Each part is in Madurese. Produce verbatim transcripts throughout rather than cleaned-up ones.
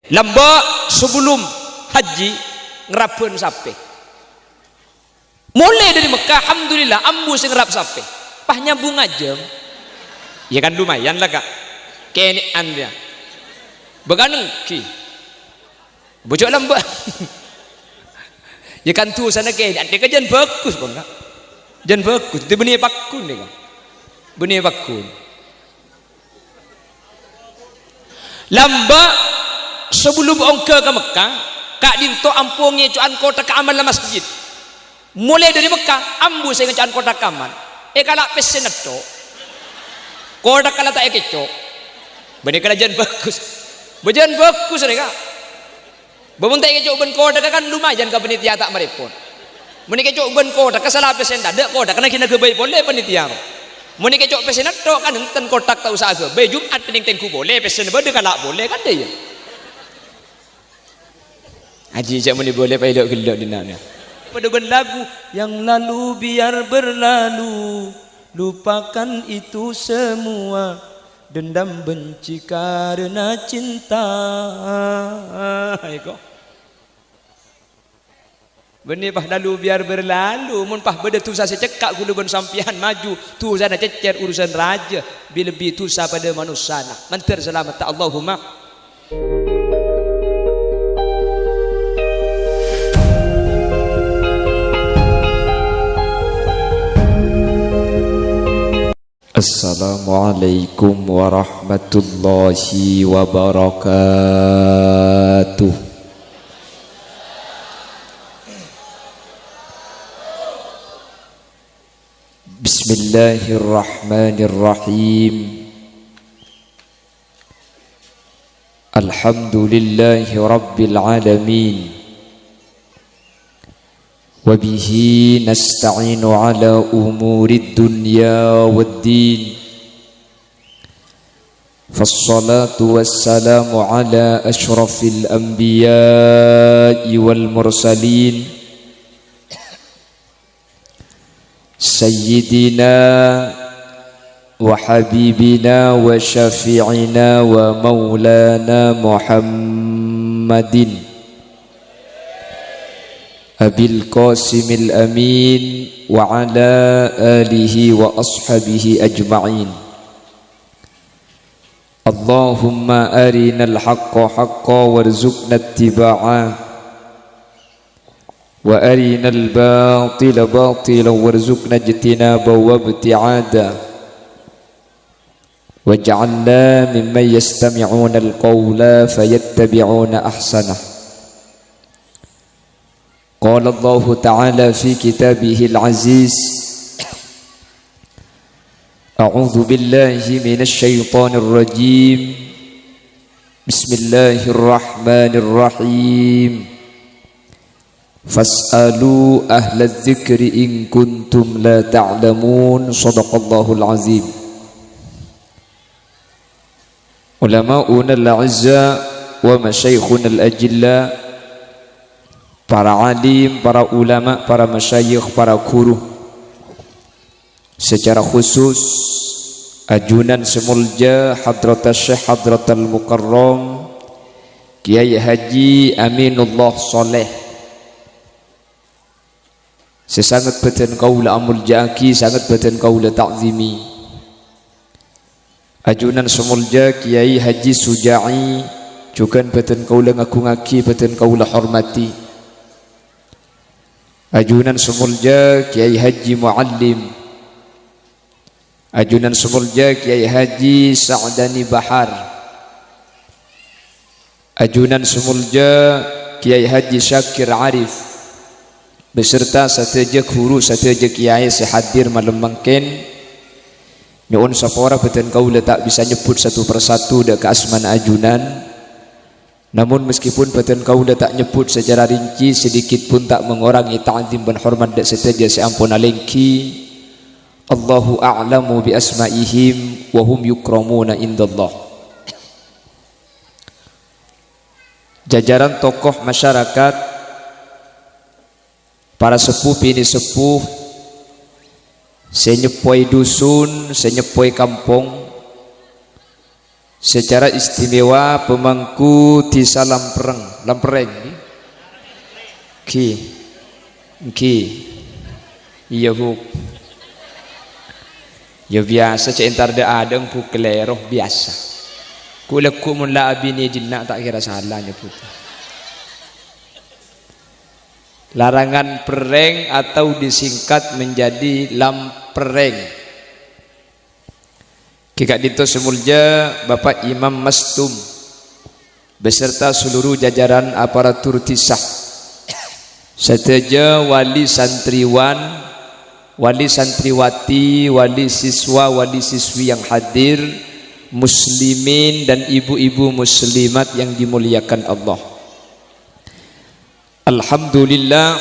Lambâ' sabellunna hajji ngerrap bân sapè. Molè dâri Mekkah, alhamdulillah, ambu sè ngerrap sapè. Pas nyambung ngajâm. Ya kan lumayan la, Ka'. Kènè'an ya. Bâkal nèngghi. Bâjâ lambâ'. Ya kan dusana kènè', adhika jân bhâghus, Ka'. Jân bhâghus. Dâddhi bânnè pagghun nèka. Bânnè pagghun. Lambâ' sabellunna ongghâ ka Mekkah, ka'dinto ampo ngèco'an kothak amal masjid. Molè dâri Mekkah, ambu sè ngèco'an kothak amal. Èkala' pèssèna tho'. Kothak la ta' èkèco'. Bânnè kala jân bhâghus. Bâjân bhâghus rè, Ka'. Bâ mon ta' èkèco' bân kothak kan lumayan ka panitia ta' marèpot. Mon èkèco' bân kothak, sala pèssèna tadâ', kothak kènè' ghi' aghâbây polè panitia. Mon èkèco' pèssèna tho' kan enten kothak ta' osa aghâbây, Jum'at nèng tengghu polè, pèssèna bâdâ kala' polè kan dâ' iyâ. Ajhi cè' monè polè paèlo' ghellu' dinna'. Padâ bân lagu, "Yang lalu biar berlalu, lupakan itu semua." Dendam benci karena cinta. Eko. Bânnè pas lalu biar berlalu, mon pas bâdâ dusa sè cekka' ghulâ bân sampèyan maju, dusana cèccèr urusan rajâ, bi-, lebbi dusa padâ manossana. Mandhâr salametta, Allahumma. Assalamualaikum warahmatullahi wabarakatuh. Bismillahirrahmanirrahim. Alhamdulillahi rabbil alamin. Wa bihi nasta'inu ala umurid dunya wad din. Fassalatu wassalamu ala asyrafil anbiya'i wal mursalin. Sayyidina wa habibina wa syafi'ina wa maulana Muhammadin Abil Qasimil Amin wa ala alihi wa ashabihi ajma'in. Allahumma arinal haqqa haqqa warzuqna ittiba'a, wa arinal batila batila warzuqna ijtinaba wa ibti'ada. Waj'alna mimman yastami'unal qawla fayattabi'una ahsanah. Qala Allahu ta'ala fi kitabihil aziz, a'udzu billahi minasy syaithanir rajim. Bismillahirrahmanirrahim. Fas'alu ahladzikri in kuntum la ta'lamun. Shadaqallahul azim. Ulama'unal a'izza wa masyayikhunal ajilla, para alim, para ulama, para masyayikh, para guru. Secara khusus, ajunan sè molja Hadratus Syekh Hadratal Mukarram Kiai Haji Aminullah Shaleh. Sè sanget bâdhân kaulâ amolja'aghi, sanget bâdhân kaulâ ta'zimi. Ajunan sè molja Kiai Haji Suja'i, jhughân bâdhân kaulâ ngagungaghi, bâdhân kaulâ hormati. Ajunan sè molja Kiai Haji Muallim. Ajunan sè molja Kiai Haji Sa'dani Bahar. Ajunan sè molja Kiai Haji Syakir Arif beserta sadhâjâ ghuru, sadhâjâ kiai sè hadir malem mangkèn. Nyo'on sapora bâdhân kaulâ ta' bisa nyebbhut satu persatu dâ' ka asmana ajunan. Namun, meskipun bâdhân kaulâ ta' nyebbhut secara rinci, sedikit pun ta' mengurangi ta'zim bân hormat dâ' sadhâjâ sè ampon alèngghi. Allahu a'lamu bi asma'ihim wa hum yukramuna indallah. Jajaran tokoh masyarakat, para seppo binè' seppo, sè nyeppoè dusun, sè nyeppoè kampong, Secara istimewa pemangku Dhisa Lampereng, Lampereng, ghi? Ghi. Ghi. Iyâ, Bu. Yâ, biyasa, cè' entar dâ'-adâ'eng, Bu, kalèro, biyasa. Ghu-, lagghu' mon la abinè dinna' ta' kèra sala nyebbhut. Larangan Perreng atau disingkat menjadi Lampereng. Ghi ka'dinto sè molja Bapak Imam Mastum beserta seluruh jajaran aparatur dhisa. Sadhâjâ wali santriwan, wali santriwati, wali siswa, wali siswi yang hadir, muslimin dan ibu-ibu muslimat yang dimuliakan Allah. Alhamdulillah,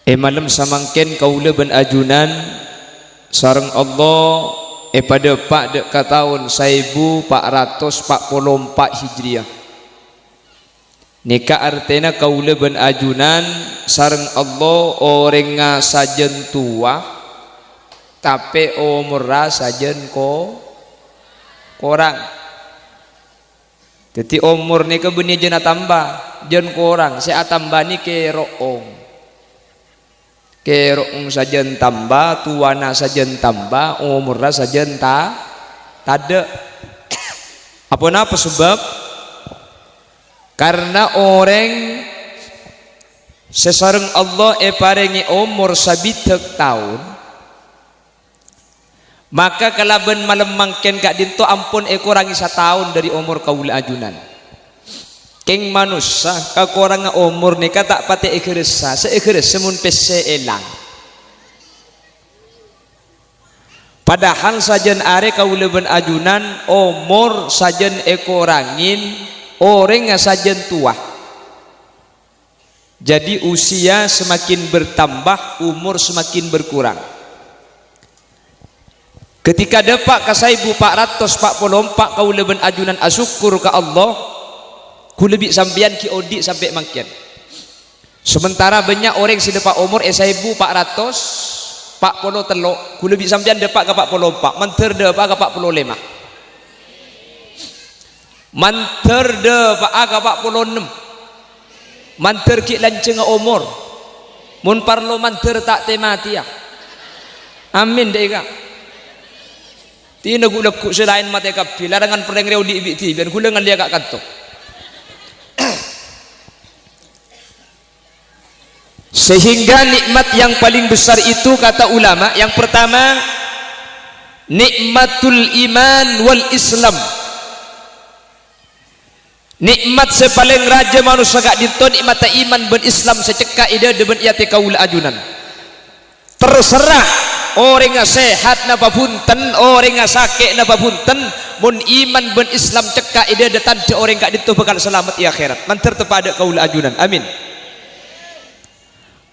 è malem samangkèn kaulâ bân ajunan sareng Allah èpadâpa' dâ' ka taon saèbu pa' ratos pa' polo empa' Hijriyah. Nèka artèna kaulâ bân ajunan sareng Allah orèngnga sajân towa, tapè omorra sajân ko-, korang. Dhâddhi, omor nèka bânnè jân atamba, jân korang, sè atamba nèka ro'ong. Kèro'ong sajân tamba, towana sajân tamba, omorra sajân ta-, tadâ'. Aponapa sabâb? Karna orèng sè sareng Allah èparèngè omor sabidhâk taon, maka kalabân malem mangkèn ka'dinto ampon èkorangè sataon dâri omor kaulâ ajunan. Kèng manossa kakorangnga omor nèka ta' patè èghâressa, sè èghâressa mon pèssè èlang. Padahal sajân arè kaulâ bân ajunan omor sajân èkorangè, orèngnga sajân towa. Jadi, usia semakin bertambah, umur semakin berkurang. Ketika dâpa' ka saèbu pa' ratos pa' polo empa' kaulâ bân ajunan asokkor ka Allah, kaulâ bi' sampèyan ghi' odi' sampè' mangkèn. Sementara bânnya' orèng sè dâpa' omor è saèbu pa' ratos pa' polo tello', kaulâ bi' sampèyan dâpa' ka pa' polo empa', mandhâr dâpa'a ka pa' polo lèma. Mandhâr dâpa'a ka pa' polo ennem. Mandhâr ghi' lanjhângnga omor. Mon parlo mandhâr ta' tè-matèya. Amin, dâ' eka. Tina ghu-, lagghu' sè laèn matè kabbhi, larangan perrèng rèya odi' bi' dhibi'ân, kaulâ ngallèya ka' kanto. Sehingga nikmat yang paling besar itu, kata ulama, yang pertama, nikmatul iman wal Islam. Nikmat sè palèng rajâ manossa ka'dinto nikmatta iman bân Islam sè cekka' è dâdâ bân è atè kaulâ ajunan. Terserah orèngnga sehat napa bhunten, orèngnga sakè' napa bhunten, mon iman bân Islam cekka' è dâdâ, tandhâ orèng ka'dinto bhâkal salamet è akhèrat. Mandhâr tepadâ kaulâ ajunan. Amin.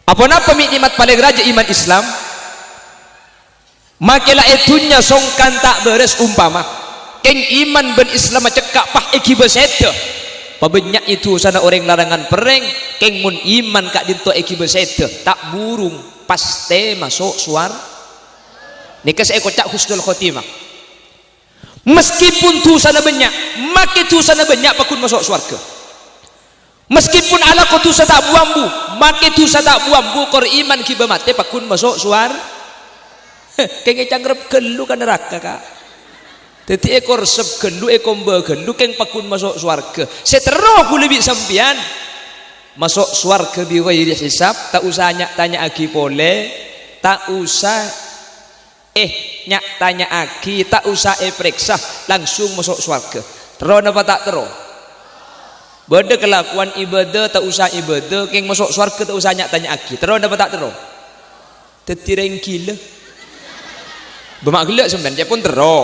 Aponapa mè' nikmat palèng rajâ iman Islam? Makè la è dhunnya songkan ta' bârâs ompama. Kèng iman bân Islamma cekka' pas èghibâ sèdhâ. Pabânnya'è dhusana orèng larangan perrèng, kèng mon iman ka'dinto èghibâ sèdhâ, ta' burung, pastè maso' sowar-, nèka sè èkoca' husnul khotimah. Meskipun dhusana bânnya', makè dhusana bânnya' paggun maso' sowarghâ. Meskipun alako dhusa ta' bu-ambu, makè dhusa ta' bu-ambu, kor iman ghibâ matè paggun maso' sowar-, kèng ècangrep ghâllu ka naraka, Ka'. Dhâddhi èkorsep ghâllu, èkombâ ghâllu, kèng paggun maso' sowarghâ. Sè terro kaulâ bi' sampèyan, maso' sowarghâ bi ghairi hisab, ta' osa nya'-tanya'aghi polè, ta' osa Eh, nya'-tanya'aghi, ta' osa èparèksa, langsung maso' sowarghâ. Terro napa ta' terro? Bâdâ kalakowan ibâdâ, ta' osa ibâdâ, kèng maso' sowarghâ ta' osa nya'-tanya'aghi. Terro napa ta' terro? Dhâddhi rèng ghilâ. Bâ ma' ghellâ' sampèyan, ca'èpon terro.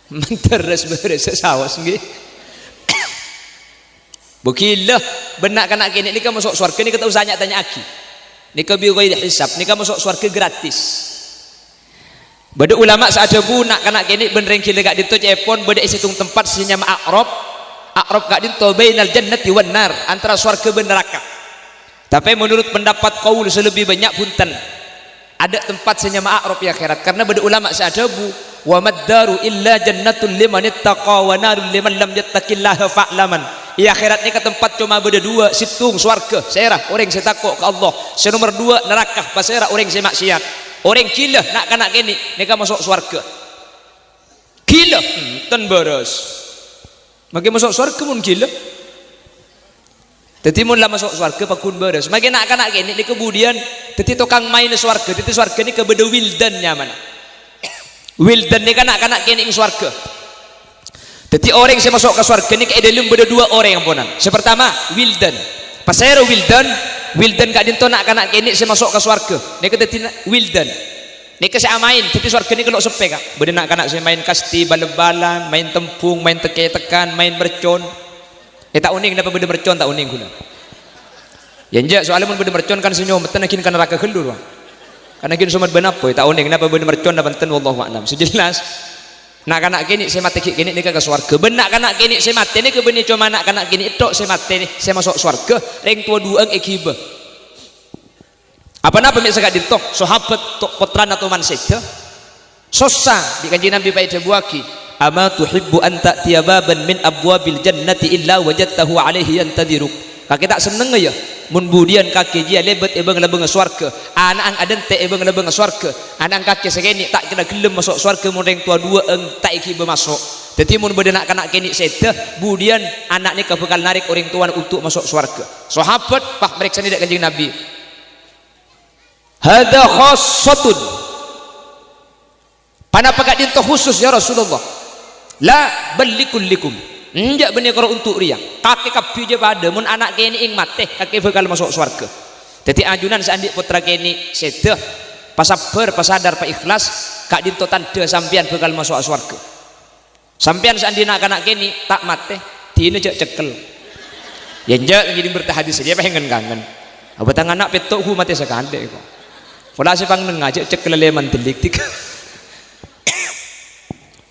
Mandhâr res-bârâs saos, ngghi. Bu ghilâ, bân na'-kana' kènè' nèka maso' sowarghâ nèka ta' osa nya'-tanya'aghi. Nèka bi ghairi hisab, nèka maso' sowarghâ gratis. Bâdâ ulama sè adhâbu, na'-kana' kènè' bân rèng ghilâ ka'dinto ca'èpon bâdâ è sèttong tempat sè nyama A'rab. A'rab ka'dinto bainal jannati wan nar, antara sowarghâ bân naraka. Tapè menurut pendapat kaul sè lebbi bânnya' bhunten. Adâ' tempat sè nyama A'rab è akhèrat, karna bâdâ ulama sè adhâbu, "Wa mad daru illa jannatul liman ittaqa wa narul liman lam yattaqillaha fa'laman." È akhèrat nèka tempat coma bâdâ duwâ', sèttong sowarghâ, sèra orèng sè tako' ka Allah. Sè nomer duwâ', naraka, pasèra orèng sè ma'siyat. Orèng ghilâ, na'-kana' kènè', nèka maso' sowarghâ. Ghilâ, enten bârâs. Mangkè maso' sowarghâ mon ghilâ. Dhâddhi mon la maso' sowarghâ paggun bârâs. Mangkè na'-kana' kènè' nèka budiyân dhâddhi tokang maèn sowarghâ. Dhâddhi sowarghâ nèka bâdâ wildan nyamana. Wildan nèka na'-kana' kènè' sowarghâ. Dhâddhi orèng sè maso' ka sowarghâ nèka è dâlem bâdâ duwâ' orèng, amponan. Sè partama, wildan. Pasèra wildan? Wildan ka'dinto na'-kana' kènè' sè maso' ka sowarghâ. Nèka dhâddhi na-, wildan. Nèka sè amaèn, dhâddhi sowarghâ nèka lo' seppè, Ka'. Bâdâ na'-kana' sè maèn kasti bal-balan, maèn tembhung, maèn tèk-tèkkan, maèn mercon. Eh, ta' onèng napa bâdâ mercon, ta' onèng ghulâ. Yâ enjâ', soalnya mon bâdâ mercon kan sè nyomettèn ghi' ka naraka ghâllu, rowa. Kan ghi' somat bân apa, yâ ta' onèng napa bâdâ mercon napa enten, wallahu a'lam. Sè jelas, na'-kana' kènè' sè matè ghi' kènè' nèka ka sowarghâ. Bân na'-kana' kènè' sè matè nèka bânnè coma na'-kana' kènè' tok sè matè nè, sè maso' sowarghâ, rèng towa duwâ'ân èghibâ. Apa-napa mè' saka'dinto, sahabat to-, pottrana toman sèdhâ, sossa, bi' Kanjeng Nabi pas èdhâbuwâghi, "Ama tuhibbu an ta'tiya baban min abwabil jannati illa wajadtahu alaihi yantadhiruk?" Kakè ta' sennengnga, yâ, mon budiyân kakè jiyâ lèbât è bâng-labângnga sowarghâ, ana'na adhânte' è bâng-labângnga sowarghâ, ana'na kakè sè kènè' ta' kèra ghellem maso' sowarghâ mon rèng towa duwâ'ân ta' èghibâ maso'. Dhâddhi, mon bâdâ na'-kana' kènè' sèdhâ, budiyân ana' nèka bhâkal narèk orèng towana untuk maso' sowarghâ. Sahabat pas marèksanè dâ' Kanjeng Nabi. "Hadza khassatun." Ponapa ka'dinto khusus, ya Rasulullah? "La, bal likullikum." Enjâ', bânnè karo untuk rèya. Kakè kabbhi jiyâ padâ, mon ana' kènè' matè, kakè bhâkal maso' sowarghâ. Dhâddhi ajunan sè andi' pottra kènè' sèdhâ, pasabbhâr, pasadar, paikhlas, ka'dinto tandhâ sampèyan bhâkal maso'a sowarghâ. Sampèyan sè andi' na'-kana' kènè' ta' matè, dinah jhâ' cekkel. Yâ enjâ', ngèdhing berta hadis jiyâ pèngen kangen. Apa tang ana' pètto' ghu matè sakalè kok. Pola sè pangnengnga jhâ' cekkel lèman dhellik dhika.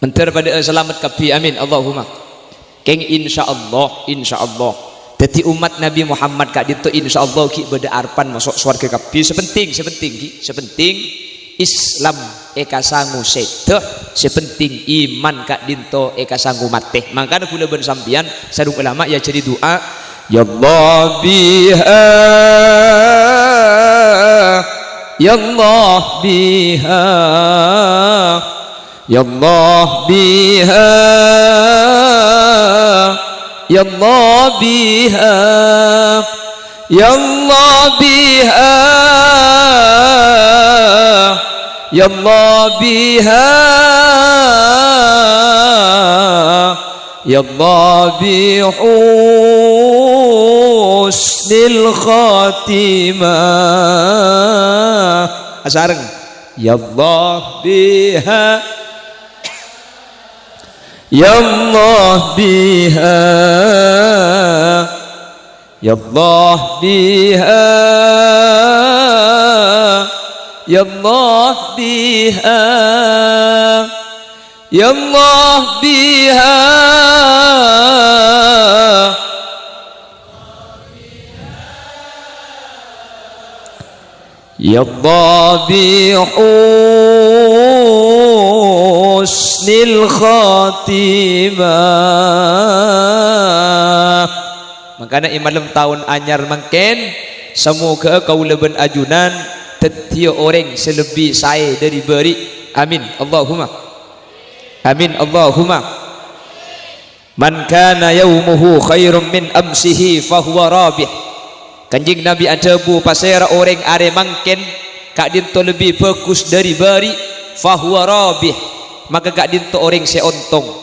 Mandhâr padâ'â salamet kabbhi, amin, Allahumma. Kèng, insyaallah, insyaallah. Dhâddhi ommat Nabi Muhammad ka'dinto insyaallah ghi' bâdâ arebbhân maso' sowarghâ kabbhi. Sè penting, sè penting ghi', sè penting Islam èkasango sèdhâ, sè penting iman ka'dinto èkasango matè. Mangkana ghulâ bân sampèyan, sareng ulama èajhâri du'a, "Ya Allah biha, ya Allah biha." Ya Allah biha, ya Allah biha, ya Allah biha, ya Allah biha, ya Allah bi husnil khatimah. Asareng. Ya Allah biha. Ya Allah biha. Ya Allah biha. Ya Allah biha. Ya Allah biha. Ya Allah bi husnil khatimah. Mangkana è malem taon anyar mangkèn, samoghâ kaulâ bân ajunan dhâddhiyâ orèng sè lebbi saè dhâri bâri'. Amin. Allahumma. Amin. Allahumma. "Man kana yaumuhu khairum min amsihi fahuwa rabih." Kanjeng Nabi adhâbu, "Pasèra orèng arè mangkèn ka'dinto lebbi bhâghus dhâri bâri', fahuwa rabih, maka ka'dinto orèng sè ontong."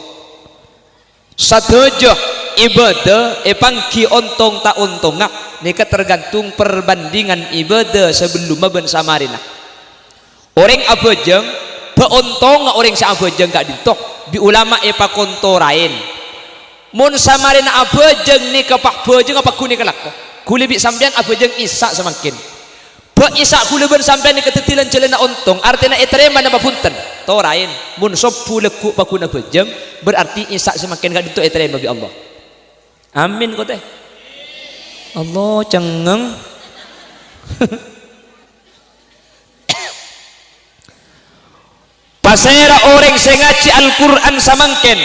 Sadhâjâ ibâdâ èpangghi ontong ta' ontongnga, nèka tergantung perbandingan ibâdâ sabellumma bân samarèna. Orèng abhâjâng, bâ' ontongnga orèng sè abhâjâng ka'dinto, bi' ulama èpakon toraèn. Mon samarèna abhâjâng nèka pabhâjângnga pagghun nèka lako. Ghulâ bi' sampèyan abhâjâng Isya' samangkèn. Bâ' Isya' ghulâ bân sampèyan nèka dhâddhi lan-jhâlânna ontong, artèna ètarèma napa bhunten? Toraèn. Mon sobbhu lagghu' pagghun abhâjâng, berarti Isya' samangkèn ka'dinto ètarèma bi' Allah. Amin, kote. Allah cengngeng. Pasèra orèng sè ngajhi Al-Qur'an samangkèn,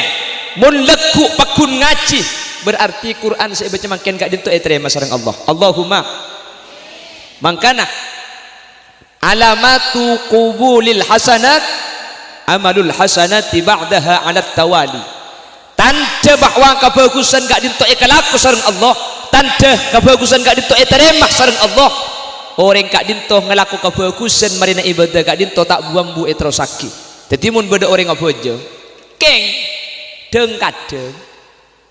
mon lagghu' pagghun ngajhi, berarti Qur'an sè èbâca mangkèn ka'dinto ètarèma sareng Allah. Allahumma. Mangkana, alamatu qubulil hasanat, amalul hasanati ba'daha 'alat tawali. Tandhâ bahwa kabhâghusân ka'dinto èkalako sareng Allah, tandhâ kabhâghusân ka'dinto ètarèma sareng Allah. Orèng ka'dinto ngalako kabhâghusân marèna ibâdâ ka'dinto ta' bu-ambu èterrossaghi. Dhâddhi, mon bâdâ orèng abhâjâng, kèng, dhâng-kadhâng,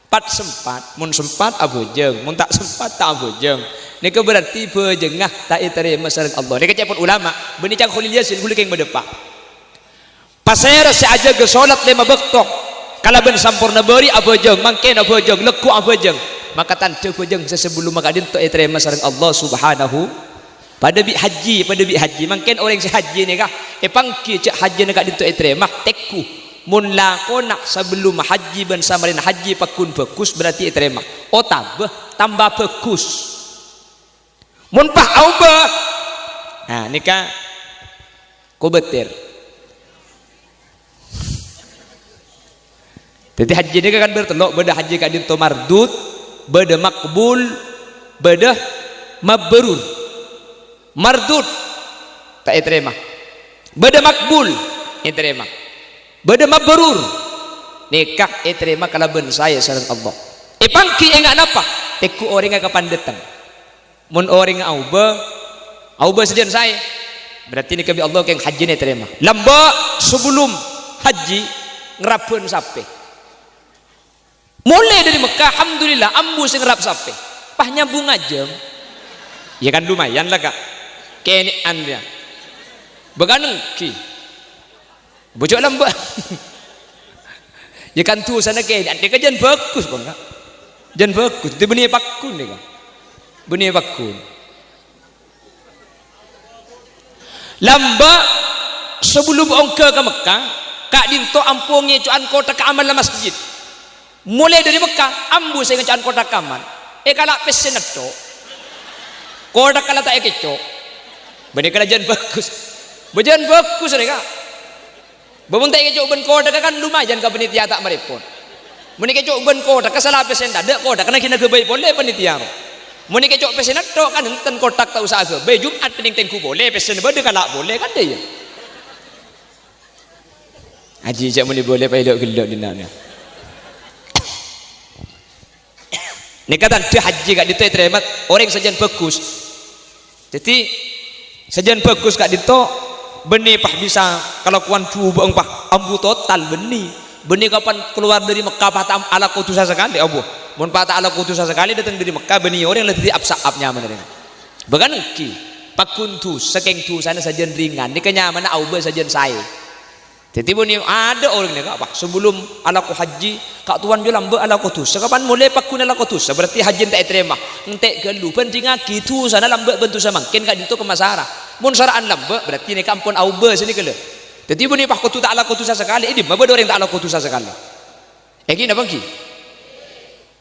pat-sempat, mon sempat abhâjâng, mon ta' sempat ta' abhâjâng. Nèka berarti bhâjângnga ta' ètarèma sareng Allah. Nèka ca'èpon ulama, bânnè Cang Kholil Yasin, ghulâ kèng madâpa'. Pasèra sè ajâgâ solat lèma bâkto kalabân samporna, bâri' abhâjâng, mangkèn abhâjâng, lagghu' abhâjâng, maka tandhâ bhâjâng sè sabellunna ka'dinto ètarèma sareng Allah Subhanahu. Padâ bi' hajji, padâ bi' hajji. Mangkèn orèng sè hajji nèka èpangghi jhâ' hajjina ka'dinto ètarèma, tengghu. Mon lakona sabellunna hajji bân samarèna hajji pagghun bhâghus, berarti ètarèma. Otabâ tamba bhâghus. Mon pas aobâ, nah, nèka kobâtèr. Dhâddhi, hajji nèka kan bâdâ tello', bâdâ hajji ka'dinto mardud, bâdâ makbul, bâdâ mabrur. Mardud, ta' ètarèma. Bâdâ makbul, ètarèma. Bâdâ mabrur, nèka ètarèma kalabân saè sareng Allah. Èpangghi enga' napa? Tengghu orèngnga kapan dâteng. Mon orèngnga aobâ, aobâ sajân saè, berarti nèka bi' Allah kèng hajjina ètarèma. Lambâ' sabellun hajji ngrabbhân sapè. Molè dâri Mekkah, alhamdulillah, ambu sè ngrabbhâ sapè. Pas nyambung ngajâm. Yâ kan lumayan la, Ka'. Kènè'an rèya. Bâkana ènggi. Bhujâ lambâ'. Yâ kan dhusana kèya, andhika jân bhâghus, Bang, Ka'. Jân bhâghus, dhâddhi bânnè pagghun nèka. Bânnè pagghun. Lambâ' sabellun ongghâ ka Mekkah, ka'dinto ampon ngèco'an kothakka amalla masjid. Molè dâri Mekkah, ambu sè ngèco'an kothakka amal. Èkala' pèssèna tho'. Kothakka la ta' èkèco'. Bânnè kala jân bhâghus. Bâ jân bhâghus rè, Ka'. Bâ mon ta' èkèco' bân kothakka kan lumayan ka panitia ta' marèpot. Mon èkèco' bân kothakka sala pèssèna tadâ', kothakka na-, ghi naghâbây polè panitia, ro. Mon èkèco' pèssèna tho', kan enten kothak ta' osa aghâbây. Jum'at kennèng tengghu polè, pèssèna bâdâ kala' polè, kan dâ' iyâ. Ajhi, jhâ' mènè polè paèlo' ghellâ' dinna'. Nèka tandhâ hajji ka'dinto ètarèma orèng sajân bhâghus. Dhâddhi, sajân bhâghus ka'dinto bânnè pas bisa kalakowan jhubâ'eng pas ambu total bânnè. Bânnè kapan kalowar dâri Mekkah pas ta' alako dhusa sakalè, ambu. Mon pas ta' alako dhusa sakalè dâteng dâri Mekkah bânnè orèng la dhâddhi ap-sa'ap nyamana rèng. Bâkana ènggi, pagghun dhusa kèng dhusana sajân ringan, nèka nyamana aobâ sajân saè. Dhâddhi, bânnè adâ' orèng nèka, "Wah, sabellun alako hajji, Ka' Towan jâ lambâ' alako dhusa." Kapan molè pagghun alako dhusa, berarti hajjina ta' ètarèma. Ente' ghâllu, bhândhingngaghi dhusana lambâ' bân dhusa mangkèn ka'dinto kemma sara. Mon sara'an lambâ', berarti nèka ampon aobâ sanèka, lho. Dhâddhi, bânnè pas kodhu ta' alako dhusa sakalè, è dimma bâdâ orèng ta' alako dhusa sakalè? Ènggi napa ènggi?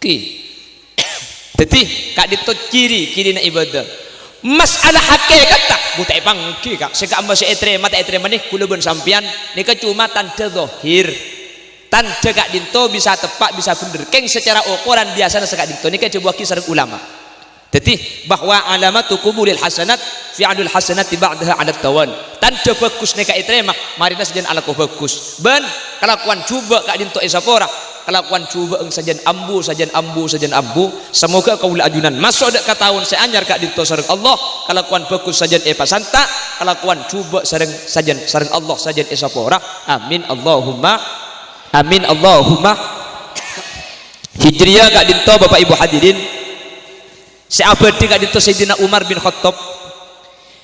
Ènggi. Dhâddhi, ka'dinto ciri-cirina ibâdâ. Masalah hakèkatta, bu ta' èpangghi, Ka'. Sè ka'imma sè ètarèma, ta' ètarèma nè, kaulâ bân sampèyan, nèka coma tandhâ zahir. Tandhâ ka'dinto bisa teppa', bisa bhendher. Kèng sacara okoran biyasana saka'dinto nèka èdhâbuwâghi sareng ulama. Dhâddhi, bahwa alamatu qubulil hasanat, fi'lul hasanati ba'daha 'alat tawal. Tandhâ bhâghus nèka ètarèma, marèna sajân alako bhâghus. Bân kalakowan jhubâ' ka'dinto èsapora. Kalakowan jhubâ'eng sajân ambu, sajân ambu, sajân ambu. Samoga kaulâ ajunan maso' dâ' ka taon sè anyar ka'dinto sareng Allah. Kalakowan bhâghus sajân èpasanta'. Kalakowan jhubâ' sareng sajân, sareng Allah sajân èsapora. Amin, Allahumma amin, Allahumma. Hijriyah ka'dinto, Bapak Ibu hadirin. Sè abâdhi ka'dinto Sayyidina Umar bin Khattab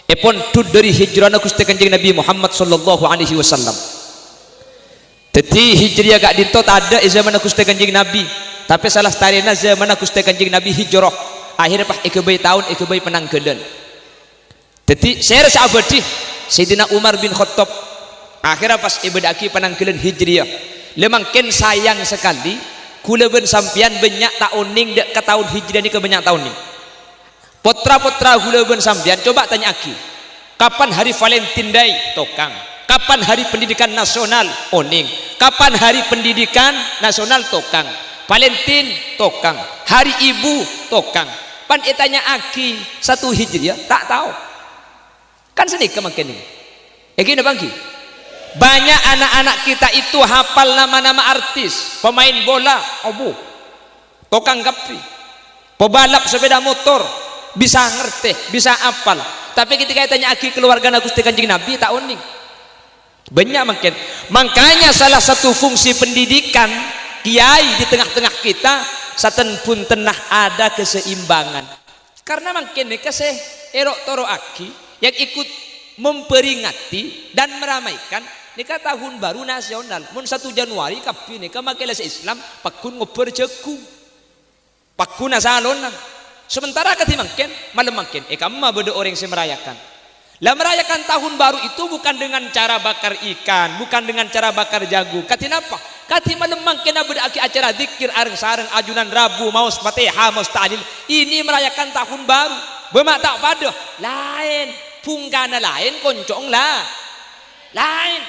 èpondhut dâri hijrana Ghustè Kanjeng Nabi Muhammad sallallahu alaihi wasallam. Dhâddhi, Hijriyah ka'dinto tadâ' è zamanna Ghustè Kanjeng Nabi, tapè salastarèna zamanna Ghustè Kanjeng Nabi hijrah, akhèrra pas èghâbây taon, èghâbây panangghâlân. Dhâddhi, sèra sè abâdhi, Sayyidina Umar bin Khattab, akhèrra pas èbâdâ'aghi panangghâlân Hijriyah. La mangkèn sayang sakalè, kaulâ bân sampèyan bânnya' ta' onèng dâ' ka taon Hijriyah nèka bânnya' ta' onèng. Pottra-pottra kaulâ bân sampèyan, coba tanya'aghi, "Kapan hari Valentine Day, tokang?" Kapan hari pendidikan nasional? Onèng. Kapan hari pendidikan nasional? Tokang. Valentine? Tokang. Hari Ibu? Tokang. Pan ètanya'aghi satu Hijriyah, ta' tao. Kan sanèka mangkèn nèka. Èngghi napa èngghi? Banyak anak-anak kita itu hafal nama-nama artis, pemain bola, obu, tokang kabbhi, pebalap sepeda motor, bisa ngerti, bisa apal. Tapi ketika ètanya'aghi keluargana Ghustè Kanjeng Nabi, ta' onèng. Bânnya' mangkèn. Makanya salah satu fungsi pendidikan kiai di tengah-tengah kita, saten bhunten nah ada keseimbangan. Karena mangkèn nèka sè èro'-toro'aghi, yang ikut memperingati dan meramaikan nèka tahun baru nasional. Mon satu Januari kabbhi nèka makè lasa Islam, pagghun ngobbhâr jhâghung. Pagghun asalonan. Sementara kadhi mangkèn, malem mangkèn, è kamma bâdâ orèng sè merayakan. Lah, merayakan tahun baru itu bukan dengan cara bakar ikan, bukan dengan cara bakar jagung. Kadhi napa? Kadhi malem mangkèn abâdâ'aghi acara dzikir areng-sareng, ajunan rabu, maos Fatihah, maos tahlil. Ini merayakan tahun baru. Bâ ma' ta' padâ? Laèn. Bhungkana laèn, konco'na la-, laèn.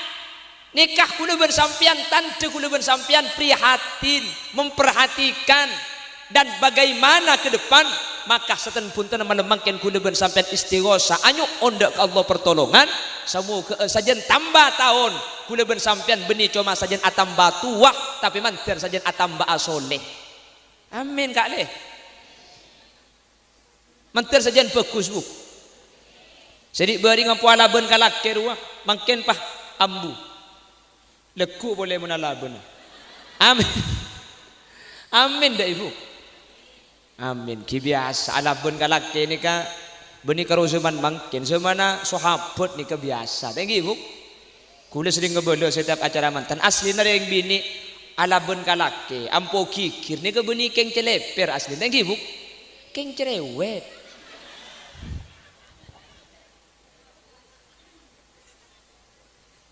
Nèka kaulâ bân sampèyan, tandhâ kaulâ bân sampèyan prihatin, memperhatikan, dan bagaimana ke depan, maka saten bhunten malem mangkèn kaulâ bân sampèyan istighosah, anyo' ondâ' ka Allah pertolongan, samoghâ, eh, sajân tamba taon kaulâ bân sampèyan bânnè coma sajân atamba towa, tapè mandhâr sajân atamba asoleh. Amin, Ka' Lè. Mandhâr sajân bhâghus, Bu. Sè dhi' bâri' ngampo alabân ka lakè' rowa, mangkèn, pas ambu. Lagghu' polè mon alabân. Amin. Amin, dâ', Ibu. Amin. Ghi biyasa alabân ka lakè' nèka bânnè karo zaman mangkèn. Zamanna sahabat nèka biyasa. Ta' ènggi, Bu? Kaulâ serrèng ngabâlâ setiap acara mantan. Aslina rèng binè' alabân ka lakè', ampo ghighir nèka bânnè kèng cèlèpèr aslina. Ta' ènggi, Bu? Kèng cerewet.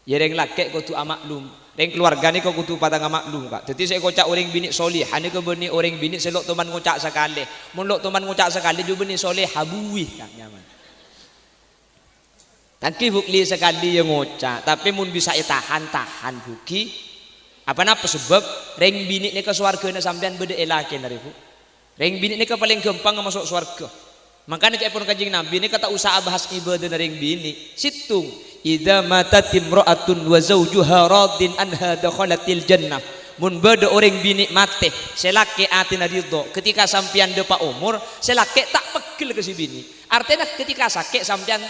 Ya, rèng lakè' kodhu amaklum. Rèng keluarga nèka kodhu patang amaklum, Ka'. Dhâddhi sè èkoca' orèng binè' soleha nèka bânnè orèng binè' sè lo' toman ngoca' sakalè. Mon lo' toman ngoca' sakalè, jhâ' bânnè soleha buwi, Ka', nyaman. Ta' ènggi, Bu, li sakalè ya ngoca', tapè mon bisa ètahan, tahan, Bu, ghi. Apa napa sebab? Rèng binè' nèka sowarghâna sampèyan bâdâ è lakèna, rè, Bu. Rèng binè' nèka palèng ghâmpang maso' sowarghâ. Mangkana ca'èpon Kanjeng Nabi nèka ta' osa abahas ibâdâna rèng binè'. Sèttong, "Idza matatimra'atun wa zaujuha radin anha dakhalatil jannah." Mon bâdâ orèng binè' matè, sè lakè' atèna ridho, ketika sampèyan dâpa' omor, sè lakè' ta' peggel ka sè binè'. Artèna ketika sakè' sampèyan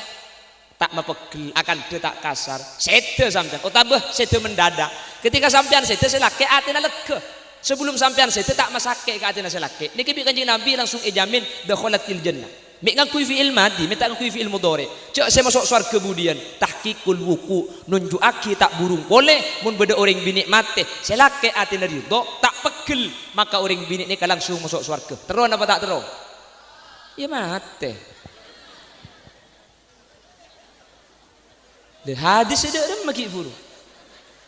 ta' mapeggel, akandhâ ta' kasar. Sèdhâ sampèyan, otabâ sèdhâ mendadak. Ketika sampèyan sèdhâ, sè lakè' atèna lega. Sebelum sampèyan sèdhâ, ta' masakè' ka atèna sè lakè'. Nèkè bi' Kanjeng Nabi langsung èjamin dakhalatil jannah. Mè' ngangghuy fi'il madhi, mè' ta' ngangghuy fi'il mudhari'. Jhâ' sè maso' sowarghâ budiyân, tahqiqul wuqu', nonjhu'aghi ta' burung polè, mon bâdâ orèng binè' matè, sè lakè' atèna ridho, ta' peggel, maka orèng binè' nèka langsung maso' sowarghâ. Terro napa ta' terro? Ya matè. Lha, hadis sè dâ' remma ghi' buru.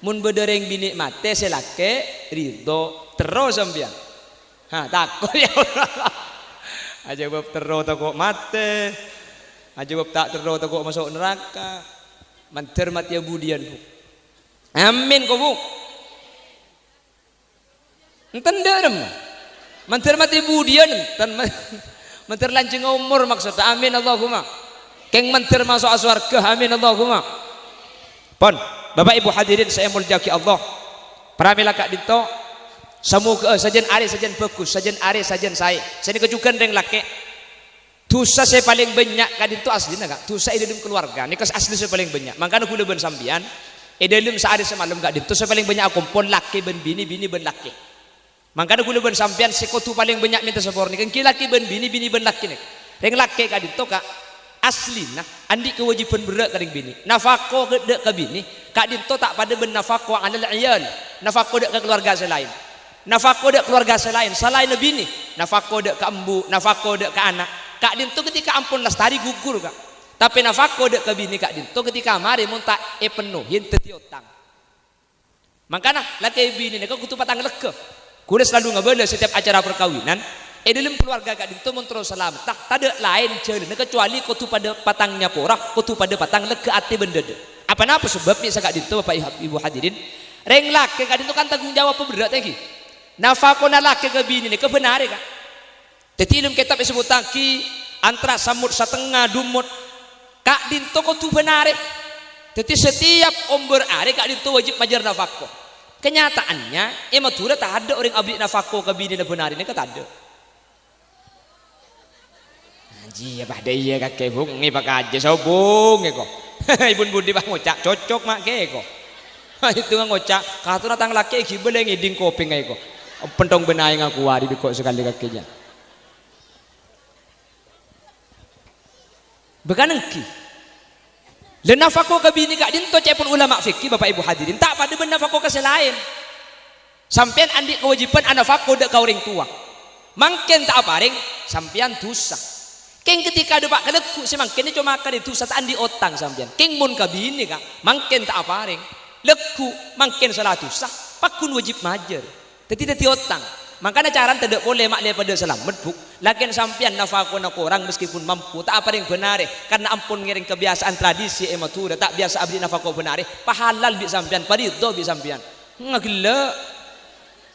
Mon bâdâ rèng binè' matè sè lakè' ridho, terro sampèyan. Ha, tako' ya. Ajâbâb terro tako' matè. Ajâbâb ta' terro tako' maso' naraka. Mandhâr matèya budiyân, Bu. Amin, ko, Bu. Enten dâ' remma. Mandhâr matè budiyân, enten ma-, mandhâr lanjhâng omor maksodda. Amin, Allahumma. Kèng mandhâr maso'a sowarghâ. Amin, Allahumma. Pon, Bapak Ibu hadirin sè èmoljâ'aghi Allah. Pramèla ka'dinto, samoghâ sajân arè sajân bhâghus, sajân arè sajân saè. Sanèka jhughân rèng lakè'. Dhusa sè palèng bânnya' ka'dinto aslina, Ka'. Dhusa è dâlem kaluwarga. Nèka aslina sè palèng bânnya'. Mangkana kaulâ bân sampèyan, è dâlem saarè samalem ka'dinto sè palèng bânnya' akompol lakè bân binè, binè bân lakè. Mangkana kaulâ bân sampèyan sè kodhu palèng bânnya' mènta sapora nèka èngghi lakè bân binè, binè bân lakè nèka. Rèng lakè ka'dinto, Ka', aslina andi' kawâjibhân berrâ' ka rèng binè. Nafaqo dâ' ka binè ka'dinto ta' padâ bân nafaqo 'alal 'iyal, nafaqo dâ' ka kaluwarga sè laèn. Nafaqo dâ' kaluwarga sè laèn, salaènna binè, nafaqo dâ' ka embu', nafaqo dâ' ka ana'. Ka'dinto ketika ampon lastarè ghugur, Ka'. Tapè nafaqo dâ' ka binè ka'dinto ketika marè mon ta' èpennohi dhâddhi otang. Mangkana, lakè binè nèka kodhu patang lega. Kaulâ salalu ngabâlâ setiap acara parkabinan, è dâlem kaluwarga ka'dinto mon terro salametta, tadâ' laèn jhâlânna kacuali kodhu padâ patang nyapora, kodhu padâ patang lega atè bân dâdâ. Apa-napa sabâb mè' saka'dinto, Bapa' Ibu hadirin? Rèng lakè' ka'dinto kan tanggung jawab berrâ' tèngghi. Nafakona lakè' ka binè nèka bân arè, Ka'. Dhâddhi, è dâlem kètab èsebbhuttaghi antara sammot satengnga dumot, ka'dinto kodhu bân arè. Dhâddhi, setiap ombâr arè ka'dinto wajib majâr nafako. Kenyataannya, è Madhurâ tadâ' orèng aberri' nafako ka binèna bân arè nèka tadâ'. Jiyâ, padâ iyâ kakè, Bu, ngèpakajâ sobung èko. Èbun budi, Pak, ngoca' cocok ma' kèko. Itu ngoca', "Katorra tang lakè' ghibâ lè ngèdhing kopèng èko." Pentong bân aèng aku wari bikko' sakalè kakè jâ. Bâkana èngghi. Lè nafako ka binè ka'dinto ca'èpon ulama fikih, Bapa' Ibu hadirin, ta' padâ bân nafako ka sè laèn. Sampèyan andi' kawâjibhân anafako dâ' ka orèng towa. Mangkèn ta' aparèng, sampèyan dhusa. Kèng ketika dâpa' ka lagghu' sè mangkènnè coma karè dhusa, ta' andi' otang sampèyan. Kèng mon ka binè, Ka', mangkèn ta' aparèng. Lagghu', mangkèn sala dhusa, pagghun wajib majâr. Dhâddhi, dhâddhi otang. Mangkana carana tadâ' polè ma' lè padâ salamet, Bu. Lakèn sampèyan nafakona korang meskipun mampu, ta' aparèng bân arè, karna ampon ngèrèng kebiasaan tradisi è Madhurâ, ta' biyasa aberri' nafako bân arè, pahalal bi' sampèyan, paridho bi' sampèyan. Ngagellâ'.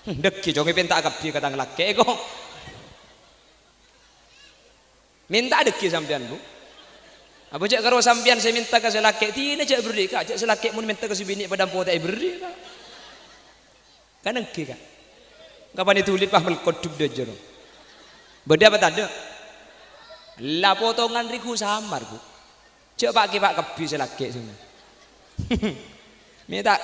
Dâggi' jhâ' ngèpènta kabbhi ka tang lakè' èko. Mènta dâggi' sampèyan, Bu. Apa jhâ' karo sampèyan sè mènta ka sè lakè', "Dina jhâ' èberri', Ka', jhâ' sè lakè' mon mènta ka sè binè' padâ ampo ta' èberri', Ka'." Kan èngghi, Ka'. Kapan èduli pas melkot dub dâjâ, no. Bâdâ apa tadâ'? La potongan règhu samar, Bu. Jhâ' pa'-kèpa' kabbhi sè lakè' sèngko'. Mènta.